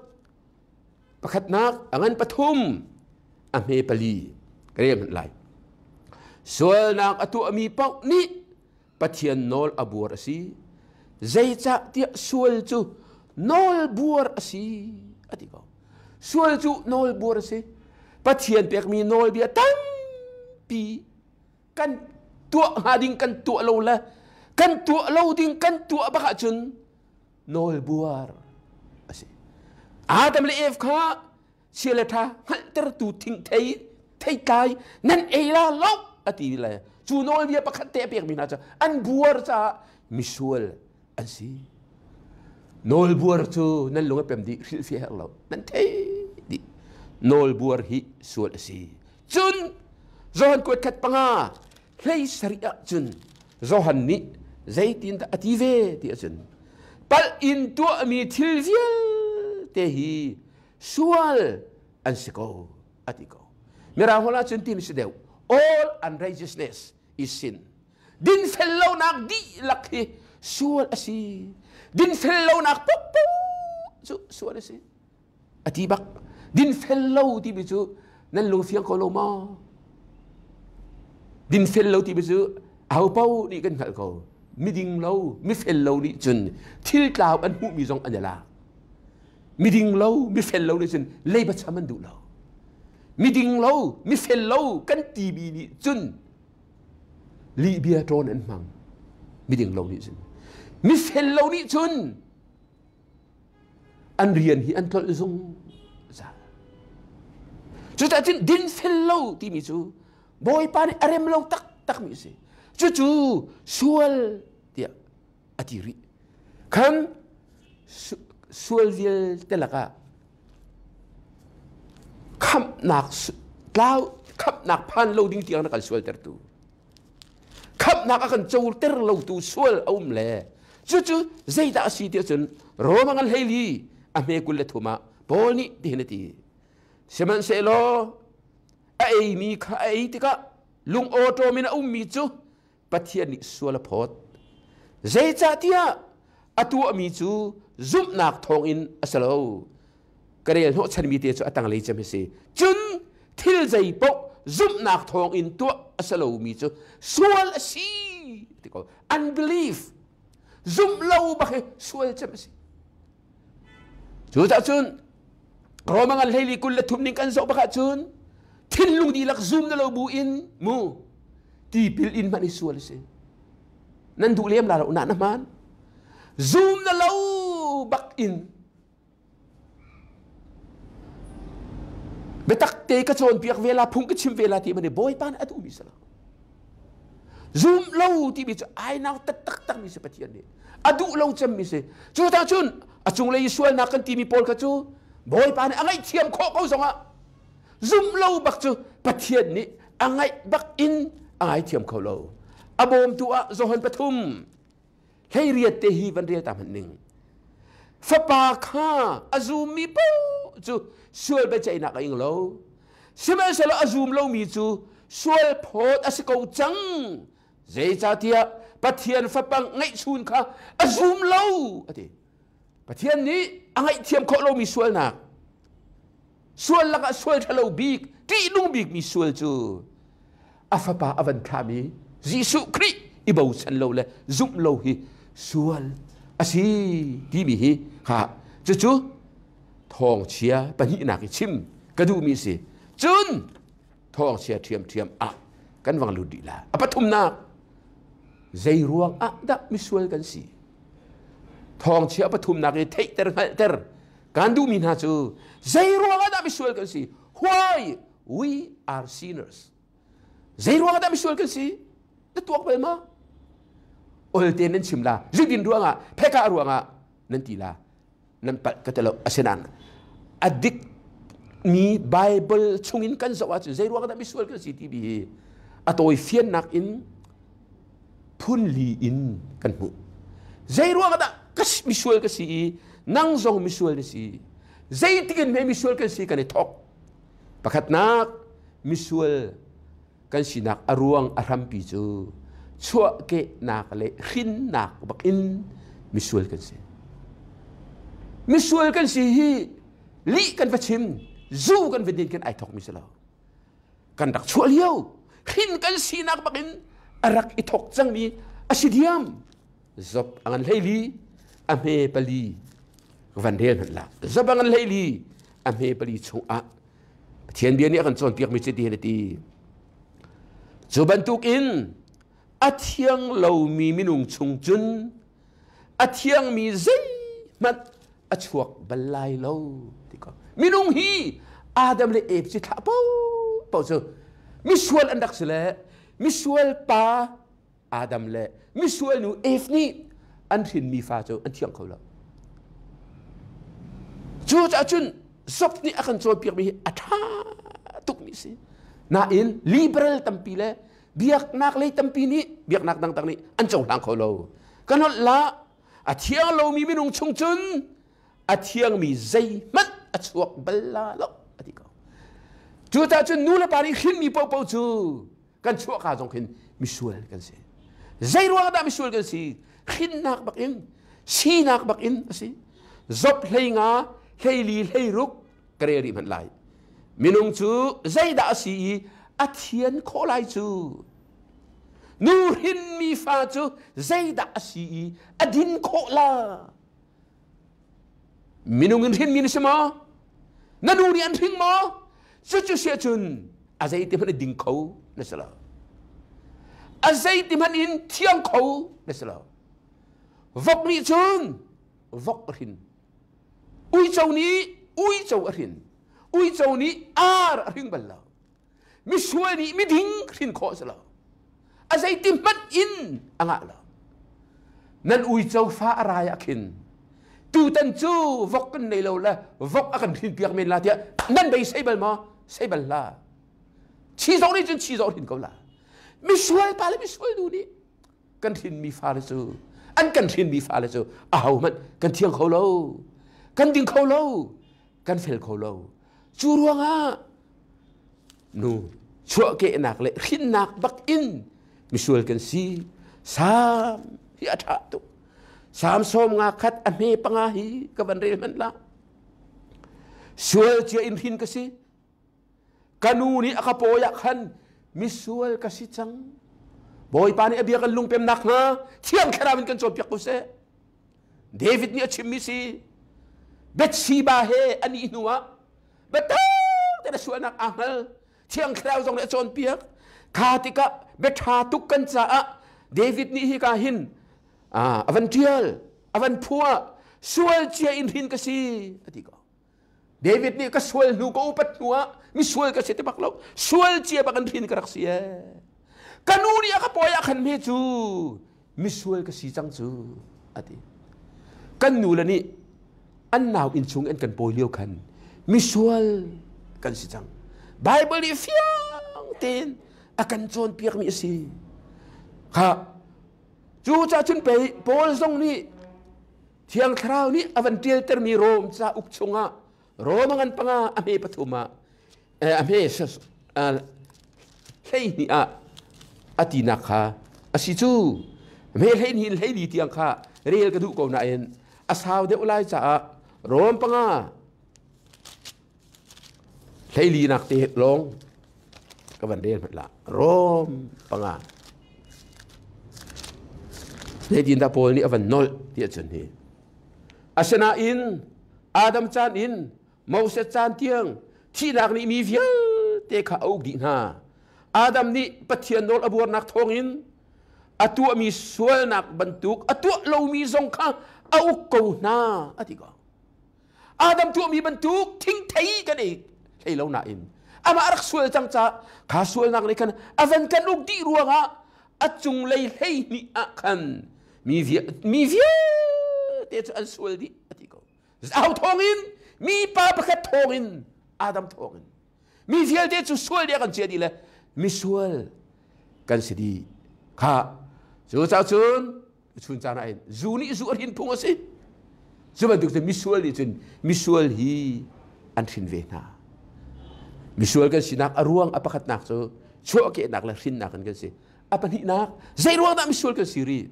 pakhatnak a ngan pathum a hme pali ka rel hmanh lai. Sualnak a tuahmi paoh nih Pathian nawl a buar a si. Zeicahtiah sual cu nawl buar a si a ti ko. Sual cu nawl buar a si. Pathian pekmi nawlbia tampi kan tuah hnga ding kan tuah lo le kan tuah lo ding kan tuah bak ahcun nawl buar a si. Adam le Eve kha chia le ṭha hngalhtertu thingthei theitlai nan ei la lo a ti le cu nawlbia pakhat te a pekmi hna cu an buar caah misual an si. Nawlbuar cu nan lung a pem dih, hrilhfiah herh lo, nan thei dih. Nawlbuar hi sual a si. Cun Johan kuat khat panga hlei sarih ah cun Johan nih zeitindah a ti ve ti ahcun palh in tuahmi thil vialte hi sual an si ko a ti ko. Mirang holh ahcun ti si deuh, all unrighteousness is sin. Dinfel lonak dihlak hi sual a si. Dinfel lonak paohpaoh cu sual a si a ti bak. Dinfel lo timi cu nan lung fiang ko lo maw? Dinfel lo timi cu aho paoh nih kan hngalh ko. Miding lo, mifel lo nih cun thil tlau an hmuhmi zong an i lak. Miding lo, mifel lo nih cun leiba cham an duh lo. Miding lo, mifel lo kan timi nih cun lihbia ṭawn an hmang. Miding lo nih cun. Mifel lo nih cun an rian hi an tlolh zungzal. Cucaah cun dinfel lo timi cu Bawipa nih a rem lo taktakmi a si. Cucu sual tiah a ti rih. Khan sual vialte lakah khamhnak tlau khamhnak phan lo ding tiang na kan sualtertu, khamhnak a kan coter lotu sual a um le Cucu zeidah a si ti ahcun Roma ngan hleili a hme 23 ah Paul nih tihin a ti. Sihmanhsehlaw a eimi kha a ei tikah lung awṭawm in a ummi cu Pathian nih sual a phawt. Zeicahtiah a tuahmi cu zumhnak thawngin a si lo. Ka rel hnawhchanmi te cu a tanglei cem hi si. Cun thil zei paoh zumhnak thawngin tuah a si lomi cu sual a si ti ko. Unbelief. Zumh lo bak hi sual cem a si. Cucaah cun Roma ngan hleili 23 ning kan zoh bak ahcun thinlung dihlak zum na lo bu in mu tipil in hmanh hi sual a si. Nan duh lem la lo na na hmaan. Zum na lo bak in biatak te ka cawnpiak ve la phung ka chim ve la ti mani Bawipa nih a duhmi si lo. Zum lo timi cu ai nau taktak mi si Pathian nih a duh lo cemmi si. Cu ta cun a cunglei i sualnak kan timi pawl kha cu Bawipa nih a ngaihthiam khawh ko zongah zumh lo bak cu Pathian nih a ngaih bak in a ngaithiam kho lo. A bawmtu ah Johan 3:18 te hi van rel ta hmanh ning. Fapa kha a zummi paoh cu sual biaceihnak a ing lo. Sihmanhsehlaw a zum lomi cu sual phawt a si ko cang. Zeicahtiah Pathian Fapa ngeihchun kha a zum lo a ti. Pathian nih a ngaihthiam khawh lomi sualnak sual lakah sual ṭhalo bik ṭihnung bikmi sual cu a fapa a van thlahmi Jesuh Khrih i bochan lo le zumh lo hi sual a si timi hi kha cucu thawngchia pahnihnak i chim ka duhmi si. Cun thawngchia ṭhiamṭhiam ah kan vang lut dih la. A pathumnak, zei ruang ah dah misual kan si? Thawngchia pathumnak i theihter hngalhter kan duhmi hna cu zei ruang ah dah misual kan si? Why we are sinners? Zei ruang ah dah misual kan si? Na tuak bal ma? Olte nan chim la, zudin ruangah, pheka ruangah nan ti la. Nan palh ka ti lo. Asinain a dik mi Bible chungin kan zoh ahcun zei ruang dah misual kan si ti bi hi a tawi fiannak in phun li in kan hmuh. Zei ruang dah ka misual ka si i nang zong misual na si? Zeitik in hme misual kan si kan i thok? Pakhatnak, misual kan sinak a ruang a hrampi cu chuahkehnak le hrinnak bakin misual kan si. Misual kan si hi lih kan va chim, zu kan va din kan ai thok mi si lo. Kan rak chuah lio hrin kan sinak bakin a rak i thok cangmi a si diam. Job a ngan 14 a hme 4 van rel hmanh la. Job a ngan 14 a hme 4 chungah Pathian bia nih a kan cawnpiakmi cu tihin a ti. Cu bantukin a thiang lomi minung chung cun a thiangmi zeihmanh a chuak bal lai lo ti ko. Minung hi Adam le Eve ci thlah paohpaoh cu misual an rak si le misual pa Adam le misual nu Eve nih an hrinmi fa cu an thiang kho lo. Cucaah cun Job nih a kan cawnpiakmi hi a ṭha tukmi si. Nain liberal tampi le biaknak lei tampi nih biaknak dangdang nih an cohlang kho lo. Kan holh la a thiang lomi minung chung cun a thiangmi zeihmanh a chuak bal la lo a ti ko. Cucaah cun nu le pa nih hrinmi paohpaoh cu kan chuahka zong khin misual kan si. Zei ruang dah misual kan si? Hrinnak bak in, sinak bak in a si. Job 15 14 16 ka rel rih hmanh lai. Minung cu zeidah a si i a thian khawh lai cu? Nu hrinmi fa cu zeidah a si i a din khawh la? Minung in hrinmi na si maw? Na nu nih an hring maw? Cucu si ahcun a zeiti hmanh in ding kho na si lo. A zeiti hmanh in thiang kho na si lo. Vok nih cun vok a hrin. Uico nih uico a hrin. Uico nih ar a hring bal lo. Misual nih miding hrin khawh a si lo. A zeiti hmanh in a ngah lo. Nan uico fa a rai ah khin tutan cu vok kan nei lo le vok a kan hrin piak men la tiah nan beisei bal maw? Sei bal hlah. Chizawh nih cun chizawh hrin ko la. Misual pa le misual nu nih kan hrinmi fale cu An kan hrinmi fale cu ahohmanh kan thiang kho lo, kan ding kho lo, kan fel kho lo. Cu ruangah nu chuahkehnak le hrinnak bak in misual kan si. Sam hi a ṭha tuk. Sam 51 a hme 5 hi ka van rel hmanh la. Sual cia in hrin ka si. Ka nu nih a ka pawi ah khan misual ka si cang. Bawipa nih a bia kan lungpem nakhnga Thiang Thlarau in kan cawnpiak ko seh. David nih a chimmi si. Bathsheba he an ih hnu ah biatak tein a sualnak aa hngal. Thiang Thlarau zong nih a cawnpiak. Kha tikah biaṭha tuk kan caah David nih hika hin a van ṭial, a van phuah, sual cia in hrin ka si a ti ko. David nih ka sual hnu ka upat hnu ah misual ka si ti bak lo sual cia bak in hrin ka rak si ee ka nu nih a ka pawi ah khan hme cu misual ka si cang cu a ti. Kan nu le nih an nau inn chung an kan pawi lio khan misual kan si cang. Bible nih fiang tein a kan cawnpiak mi a si kha. Cu ca cun pei Paul zong nih Thiang Thlarau nih a van ṭialtermi Rom cauk chungah Rom a ngan 5 a hme 3 ah a hme 12 ah a tinak kha a si cu. Hme 12 in 14 tiang kha rel ka duh ko nain a sau deuh lai caah Rom 5 14 nak te lawng ka van rel hmanh la. Rom 5 zeitindah Paul nih a van nolh ti ahcun hi asinain Adam caan in Moses caan tiang thihnak nih mi vialte kha a uk dih hna. Adam nih Pathian nawl a buarnak thawngin a tuahmi sualnak bantuk a tuah lomi zong kha a uk ko hna a ti ko. Adam tuahmi bantuk thingthei kan ei hlei lo nain amah rak sual cang ca kha sualnak nih khan a van kan uk dih ruangah a cunglei 12 ah khan mi vialte cu an sual dih a ti ko. Zau thawngin mi pa pakhat thawngin Adam thawngin mi vialte cu sual dih kan cia dih le misual kan si dih kha. Cu ca cun chun caan ah zu nih zu a hrin phung a si. Cu bantuk cu misual nih cun misual hi an hrin ve hna. Misual kan sinak a ruang a pakhatnak cu chuahkehnak le hrinnak in kan si. A pahnihnak, zei ruang dah misual kan si rih?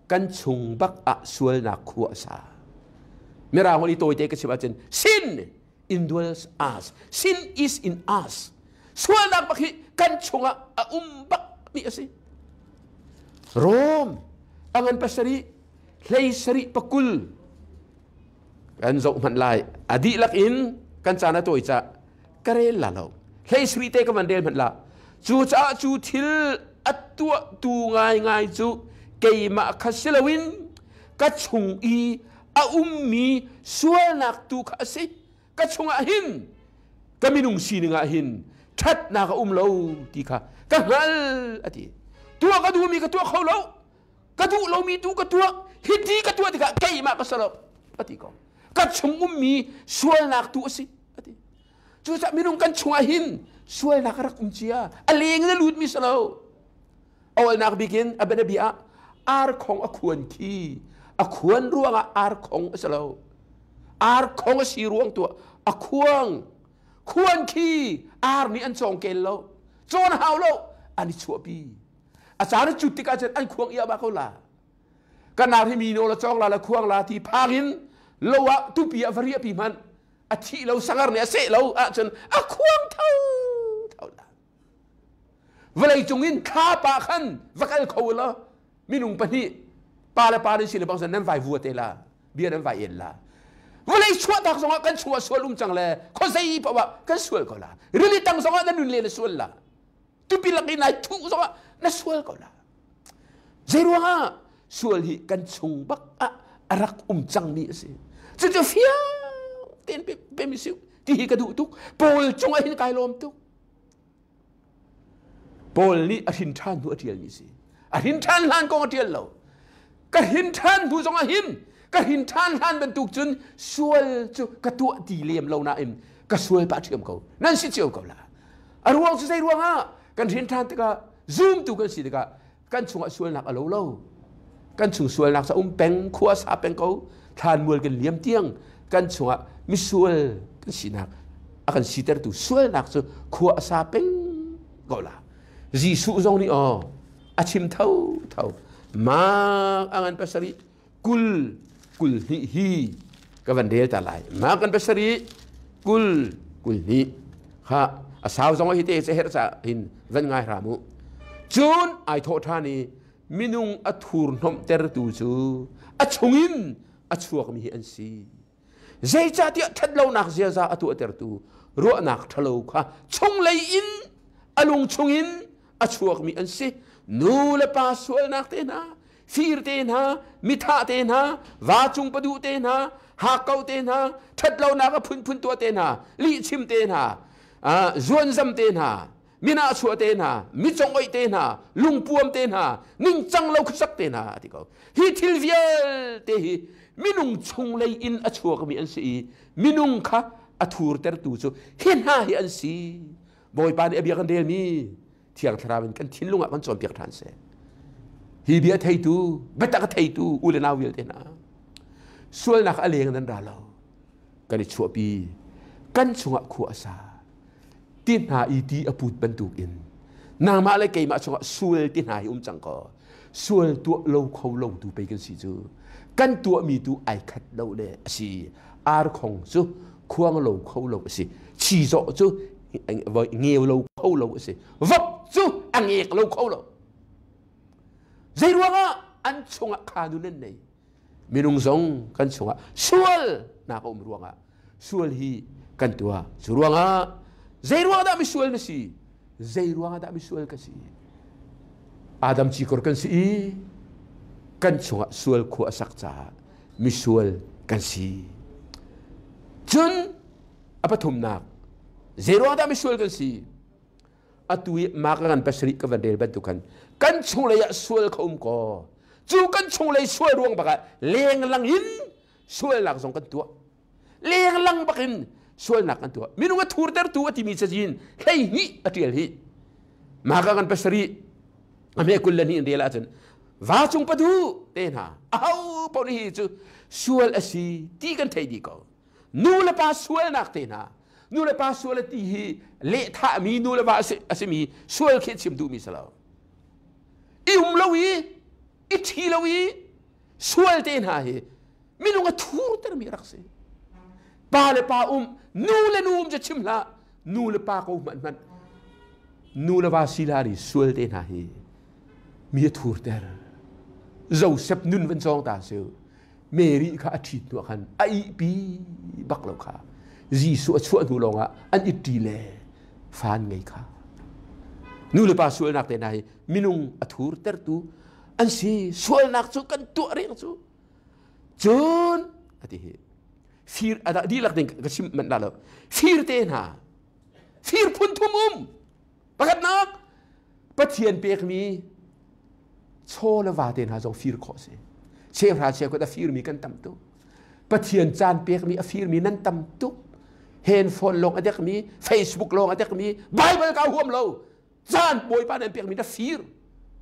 Kan chung bak ah sualnak khua a sa. Mirang holh i tawite ka chim ahcun sin indwells us, sin is in us. Sualnak bak hi kan chungah a um bak mi a si. Rom a ngan 7 17 20 kan zoh hmanh lai. A dihlak in kan caan a tawi ca ka rel la lo, 17 te ka van rel hmanh la. Cu caah cu thil a tuahtu ngaingai cu keimah kha si loin ka chung i a ummi sualnak tu kha a si. Ka chungah hin, ka minung sining ah hin ṭhatnak a um lo ti kha ka hngal a ti. Tuah ka duhmi ka tuah kho lo, ka duh lomi tu ka tuah. Hiti ka tuah tikah keimah ka si lo a ti ko. Ka chung ummi sualnak tu a si a ti. Cucaah minung kan chungah hin sualnak a rak um cia, a leng in a lutmi si lo. Awalnak bikin a bianabia ah arkhong a khuan khi a khuan ruangah arkhong a si lo. Arkhong a si ruang tuah a khuang khuan khi ar nih an cawng kel lo, cawn hau lo, an i chuahpi. A caan a cut tikah cun an khuang ia ba ko la. Kan ar hi mi nawl a cawng la la khuang la ti phang in lo ah tupi ah va riah pi hmanh a thih lo, sangar nih a seh lo ahcun a khuang tho tho la. Vawlei cung in thlapa khan va kal kho law minung pahnih pa le pa nan si le bang nan vai vua te la, bia nan vai en la. Vawlei chuahtak zongah kan chungah sual um cang le khuazei paoh ah kan sual ko la. Rili tang zongah na nun le na sual la, tupi lak i nai thuh zongah na sual ko la. Zei ruangah? Sual hi kan chung bak ah a rak um cangmi a si. Cucu fiang tein pe mi si ti hi ka duh tuk. Paul cungah hin kai lawm tuk. Paul nih a hrin ṭhan hnu a ṭialmi si. A hrin ṭhan hlan kong a ṭial lo. Ka hrin ṭhan hnu zongah hin ka hrin ṭhan hlan bantuk cun sual cu ka tuah ti lem lo nain ka sual pah ṭhiam ko. Nan si cio ko la. A ruang cu zei ruangah? Kan hrin ṭhan tikah, zumtu kan si tikah kan chungah sualnak a lo lo. Kan chung sualnak sa um peng, khua sa peng ko. Thlanmual kan liam tiang kan chungah misual kan sinak a kan sitertu sualnak cu khua a sa peng ko la. Jesuh zong nih aw a chim tho tho. Mark a ngan pasarih kul kul hnih hi ka van rel ta lai. Mark kan pasarih kul kul hnih kha a sau zong hi te che her cha hin van ngai hram u. Cun ai thawh ṭhan i minung a thurhnomhtertu cu a chungin a chuakmi hi an si. Zeicahtiah ṭhatlonak ziaza a tuahtertu ruahnak ṭhalo kha chunglei in a lung chungin a chuakmi an si. Nu le pa sualnak te hna, fir te hna, mithah te hna, va cung paduh te hna, hakkau te hna, ṭhatlonak a phunphun tuah te hna, lihchim te hna, zuanzam te hna, mina chuah te hna, mi congoih te hna, lungpuam te hna, ningcang lo khuasak te hna a ti ko. Hi thil vialte hi minung chunglei in a chuakmi an si i minung kha a thurtertu cu hi hna hi an si. Bawipa nih a bia kan relmi Thiang Thlarau in kan thinlung ah kan cawnpiak ṭhan seh. Hi bia theitu, biatak a theitu u le nau vialte hna, sualnak a leng nan ra lo. Kan i chuahpi, kan chungah khua a sa. Ti hna i ti a put bantukin nangmah le keimah chungah sual ti hna hi um cang ko. Sual tuah lo kho lo tu pei kan si cu. Kan tuahmi tu ai khat lo le a si. Arkhong cu khuang lo kho lo a si. Chizawh cu ngeu lo kho lo a si. Vok cu a ngek lo kho lo. Zei ruangah an chungah kha nu nan nei. Minung zong kan chungah sual nak a um ruangah sual hi kan tuah. Cu ruangah zei ruang dah misual na si? Zei ruangah dah misual ka si? Adam cikor kan si i kan chungah sual khua a sak caah misual kan si. Cun a pathumnak zei ruang dah misual kan si? Atu i mak ngan pasarih ka van rel bantuk khan kan chunglei ah sual kha um kaw cu kan chunglei sual ruang bakah lenglang in sualnak zong kan tuah. Lenglang bakin sualnak kan tuah. Minung a thurtertu a timi cazin 12 a ṭial hi. Maka kan pasarih a me kul le hnih in rel ahcun va cung padu te hna aho paoh nih hi cu sual a si ti kan thei dih ko. Nu le pa sualnak te hna nu le pa sual a ti hi lehthahmi nu le va a simi sual khi chim duhmi si lo. I um lo i i ṭhi lo i sual te hna hi minung a thurtermi rak si. Pa le pa um, nu le nu um cu chim hlah, nu le pa ko hmanh hmanh nu le va sila ri sual te hna hi mi a thurter. Joseph nun van cawng ta su. Mary kha a ṭhit hnu ah khan a ihpi bak lo kha. Jesuh a chuah hnu lawngah an itti le fa an ngei kha. Nu le pa sualnak te hna hi minung a thurtertu an si. Sualnak cu kan tuah reng cu. Cun a ti hi fir a dihlak ding ka chim manh dah lo. Fir te hna fir phun thum um. Pakhatnak Pathian pekmi chaw le va te hna zong fir khawh si. Cheuhra cheukhat a firmi kan tam tuk. Pathian caan pekmi a firmi nan tam tuk. Handphone lawng a dekmi, Facebook lawng a dekmi, Bible ka huam lo. Caan Bawipa nan pekmi na fir.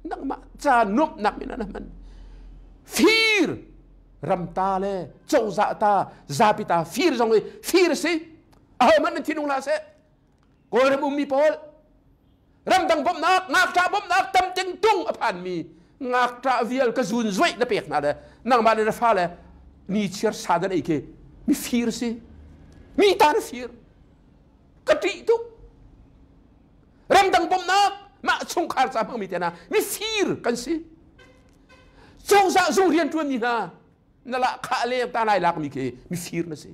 Nangmah caan nuamhnak men ah na hman. Fir ramta le cozah ta zapi ta fir zong hi fir a si. Ahohmanh nan thinung hlah seh. Kawlram ummi pawl ramdang bawmhnak ngakṭah bawmhnak tam ting tung a phanmi ngakṭah vial ka zun zuaih na pek hna le nangmah le na fale ni chiar sa dan ei khi mi fir si mi ta na fir ka ṭih tuk ramdang bawmhnak mah chungkhar ca hmangmi te hna mi fir kan si cozah zung rian ṭuanmi hna na lah khah leng ta lai lak mi khi mifir na si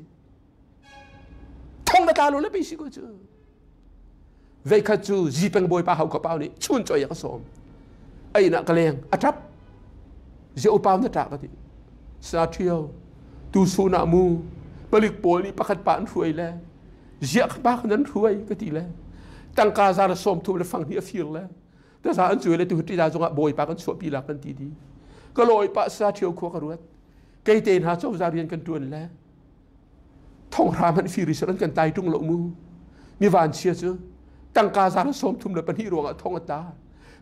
thong na tla lo le pe si ko cu veikhat cu zipeng bawipa hau ka pau nih chun choi ka sawm ai na ka leng a tap zia upau na ta ka ti sa thio tu su na mu palik pawl nih pakhat pa an hruai le zia ka pa nan hruai ka ti le tangka zar som thum le fang hi a fir le Taza an cuai le tu ṭi zongah bawipa kan chuahpi la kan ti di. Ka lawi pah sa ṭhio khua ka ruat. Kei te hna cozah rian kan ṭuan le thonghra hmanh firi sir an kan tai ṭung lo mu. Mi vanchia cu tangka zar 32 ruangah thong a ta.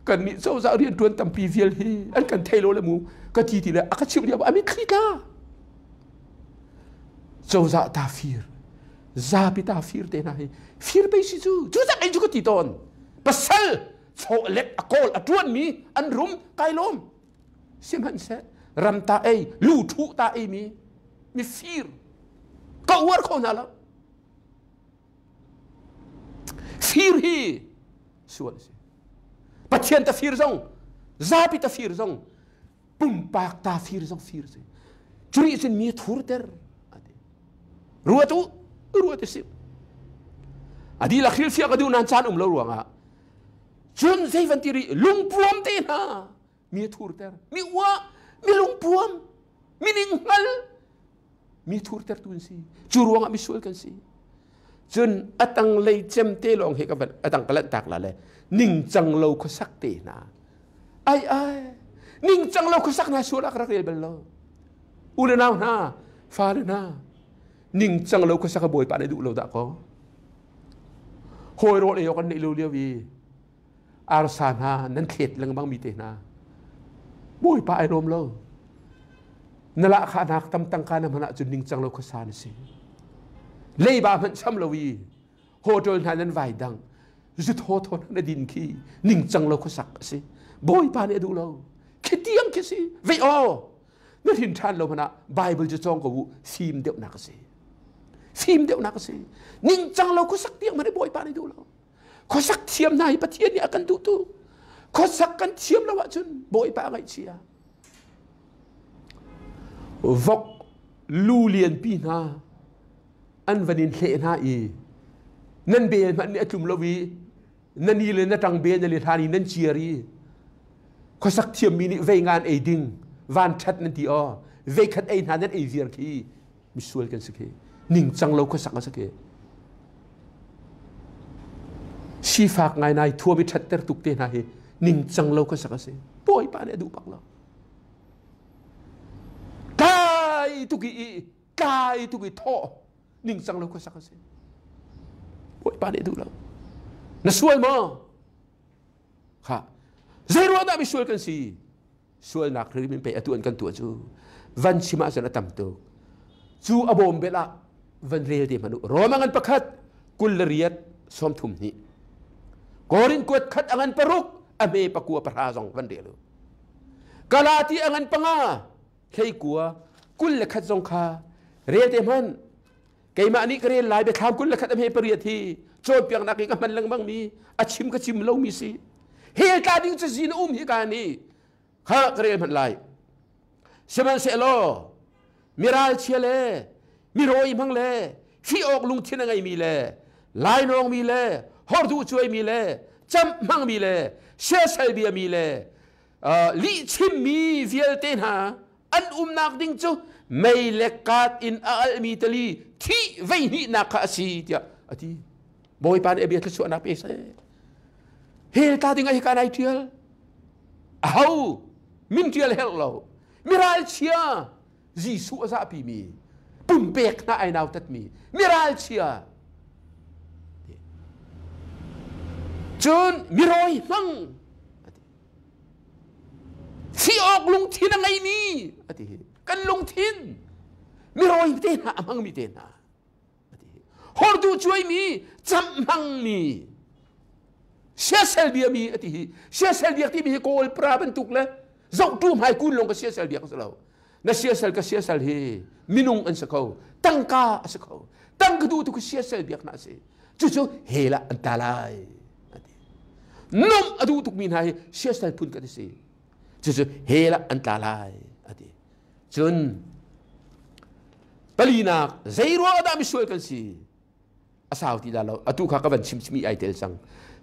Kan nih cozah rian tuan tampi vial hi an kan thei lo le mu ka ti ti le a ka chimh lio a mitthli tla. Cozah ta fir, zapi ta fir te hna hi fir pei si cu cu zak in cu ka ti tawn. Pasal chawlet a kawl a tuan mi an rum kai lawm. Sihmanhseh ram ta ei lu thu ta ei mi mi fir ka uar kho hna lo. Fir hi sual a si. Pathian ta fir zong, zapi ta fir zong, pumpak ta fir zong fir si. Curi cun mi thurter. Ruat u, ruat si. A dihlak hrilhfiah ka duh nain caan um lo ruangah cun zei van ti rih lungpuam te hna mi thurter mi uah mi lungpuam mi ninghngal mi thurtertu an si cu ruangah misual kan si cun a tanglei cem te lawng hi ka van a tang ka lanh tak la le ningcang lo khuasak te hna ai ai ningcang lo khuasak hna sual ah ka rak rel bal lo u le nau hna fale hna ningcang lo khuasak a bawipa nih duh lo dah ko hawi rawl ei awk an neih lo lio i arsa hna nan thlet lengmang mi te hna bawipa ai lawm lo na lahkhah nak tam tangka na hman ahcun ningcang lo khuasa na si leiba hmanh cham lo i hotel hna nan vai dang zu thaw thaw na din khi ningcang lo khuasak a si bawipa nih a duh lo khi tiang khi si vei aw na hrin ṭhan lo hmanh ah Bible cu cawng ko u fim deuhnak a si fim deuhnak a si ningcang lo khuasak tiang hmanh bawipa nih duh lo Khuasak thiam hna hi Pathian nih a kan duh tu. Khuasak kan thiam lo ahcun Bawipa a ngaihchia. Vok lu lianpi hna an van in hleh hna i nan bel hmanh nih a tlum lo i na ni le na ṭang bel na le hlan i nan ciar i khuasak thiammi nih vei ngan ei ding van ṭhat nan ti aw vei khat ei hna nan ei viar khi misual kan si khi ningcang lo khuasak a si khi sifak ngai nai thuam i ṭhatter tuk te hna hi ningcang lo khuasak a si bawipa nih a duh bak lo tlai tuk i tlai tuk i thawh ningcang lo khuasak a si bawipa nih a duh lo na sual maw kha zei ruang dah misual kan si Sualnak hrim in pei atu an kan tuah cu van chim ahcun a tam tuk. Cu a bawm bel ah van rel te hmanh u. Rome a ngan pakhat 28 32. Korin kuat khat a ngan paruk a hme pakua pahra zong van rel u. Galati a ngan panga hleikua 21 zong kha rel te hmanh. Keimah nih ka rel lai biathlam 21 a hme pariat hi cawnpiaknak i ka hman lengmang mi a chim ka chim lomi si. Hell tla ding cazin a um hi ka nih kha ka rel hmanh lai. Sihmanhsehlaw miralchia le mirawi hmang le fih awk lungthin a ngeimi le lainawngmi le horduh cuaimi le camh hmangmi le siasal biami le lihchimmi vialte hna an umnak ding cu mei le kaat in a alhmi tali thih vei hnihnak kha a si tiah a ti bawipa nih a bia thluachuahnak pe seh hell ta ding ah hika nai ṭial aho min ṭial herh lo miralchia Jesuh a zahpi mi pumpek hna ai nautatmi miralchia cun mirawi hmang Si awk lungthin a ngeimi a ti hi. Kan lungthin mirawi te hna a hmangmi te hna a ti hi. Horduh cuaimi camh hmangmi siasel biami a ti hi. Siasel biak timi hi Kawl pra bantuk le zohtu hmai kun lawng ka siasel biak a si lo. Na siasel ka siasel hi minung an si kho, tangka a si kho. Tangka duh tu ka siasel biak hna a si. Cucu hell ah an tla lai. Nomh a duh tukmi hna hi siasal phun kan si. Cucu hell ah an tla lai a ti. Cun palinak zei ruang dah misual kan si? A sau ti dah lo. Atu kha ka van chim chimi ai tel cang.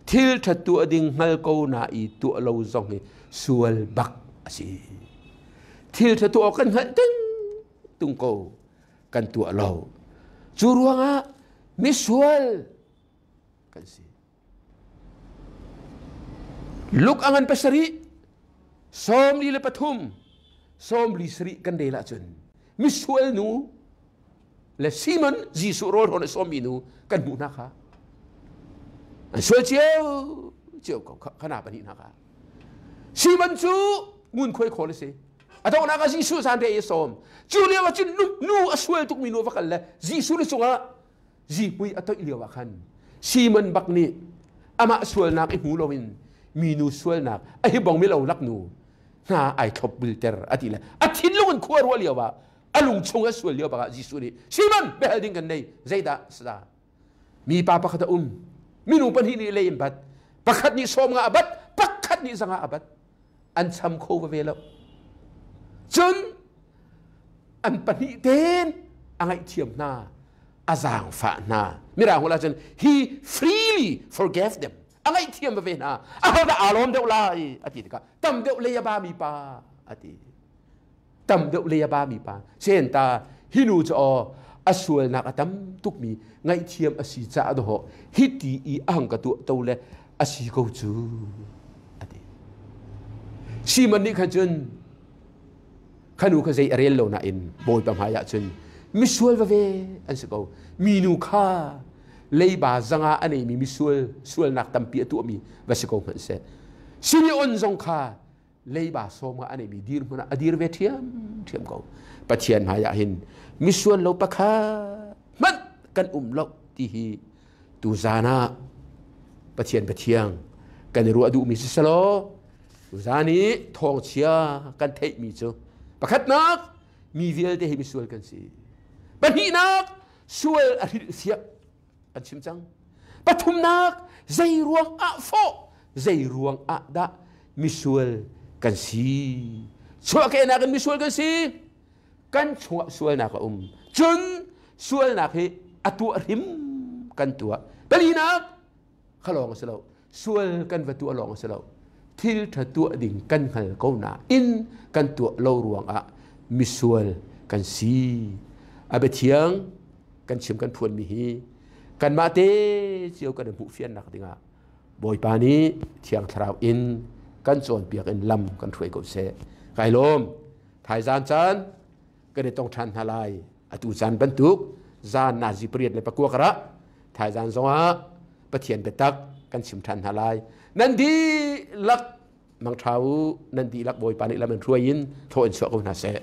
Thil ṭhat tuah ding hngal ko na i tuah lo zong hi sual bak a si. Thil ṭha tuah kan hngalh ting tung ko kan tuah lo. Cu ruangah misual kan si. Luk a ngan pasarih, 43, 37 kan rel ahcun misual nu le Simon Jesuh rawl hrawn a sawmmi nu kan hmuh hna kha. An sual cio cio ko khana pahnih hna kha. Simon cu ngunkhuai khawl a si. A donghnak ah Jesuh zanriah i a sawm. Cu lio ah cun nu a sual tukmi nu va kal le Jesuh lu cungah zihmui a toih lio ah khan Simon bak nih amah sualnak i hmu loin minu sualnak a hi bong mi lo lak nu hna ai thlop bulter a ti le a thinlung in khua ruah lio ah a lung chung a sual lio bak ah Jesuh nih Simon biahal ding kan nei zeidah sada mipa pakhat a um minung pahnih nih lei in bat pakhat nih sawm nga a bat pakhat nih zanga a bat an cham kho ve lo cun an pahnih ten a ngaihthiam hna a zaangfah hna mirang hula cun he freely forgave them a ngaihthiam ve hna a hodah aa lawm deuh lai a ti tikah tam deuh lei a ba mi pa a ti tam deuh lei a ba mi pa sen ta hi nu cu aw a sualnak a tam tukmi ngaihthiam a si caah dawh hi ti i a hang ka tuah to le a si ko cu a ti Simon nih khan cun khanu kha zei a rel lo nain Bawipa hmai ah cun misual vave an si ko minu kha leiba zanga a neimi misual sualnak tampi a tuahmi va si ko hmanh seh Simeon zong kha leiba sawm ah a neimi dirhmun ah a dir ve ṭhiam ṭhiam ko Pathian hmai ah hin misual lo pakhat hmanh kan um lo ti hi tuzan ah Pathian pathiang kan i ruah duhmi si selaw tuzan i thawngchia kan theihmi cu pakhatnak mi vialte hi misual kan si pahnihnak sual a hrilh siak kan chim cang pathumnak zei ruang ah fawh zei ruang ah dah misual kan si chuahkehnak in misual kan si kan chungah sualnak a um cun sualnak hi a tuah hrim kan tuah palinak kha lawng a si lo sual kan va tuah lawng a si lo thil ṭha tuah ding kan hngal ko nain kan tuah lo ruangah misual kan si a biathiang kan chim kan phuanmi hi kanmah te cio kan i hmuh fiannak dingah Bawipa nih Thiang Thlarau in kan cawnpiak in lam kan hruai ko seh. Kai lawm. Thaizan caan kan i tong ṭhan hna lai. Atu caan bantuk zan nazi 89 karah thaizan zongah Pathian biatak kan chim ṭhan hna lai. Nan dihlak mangṭha u, nan dihlak Bawipa nih lam in hruai in thaw in chuah ko hna seh.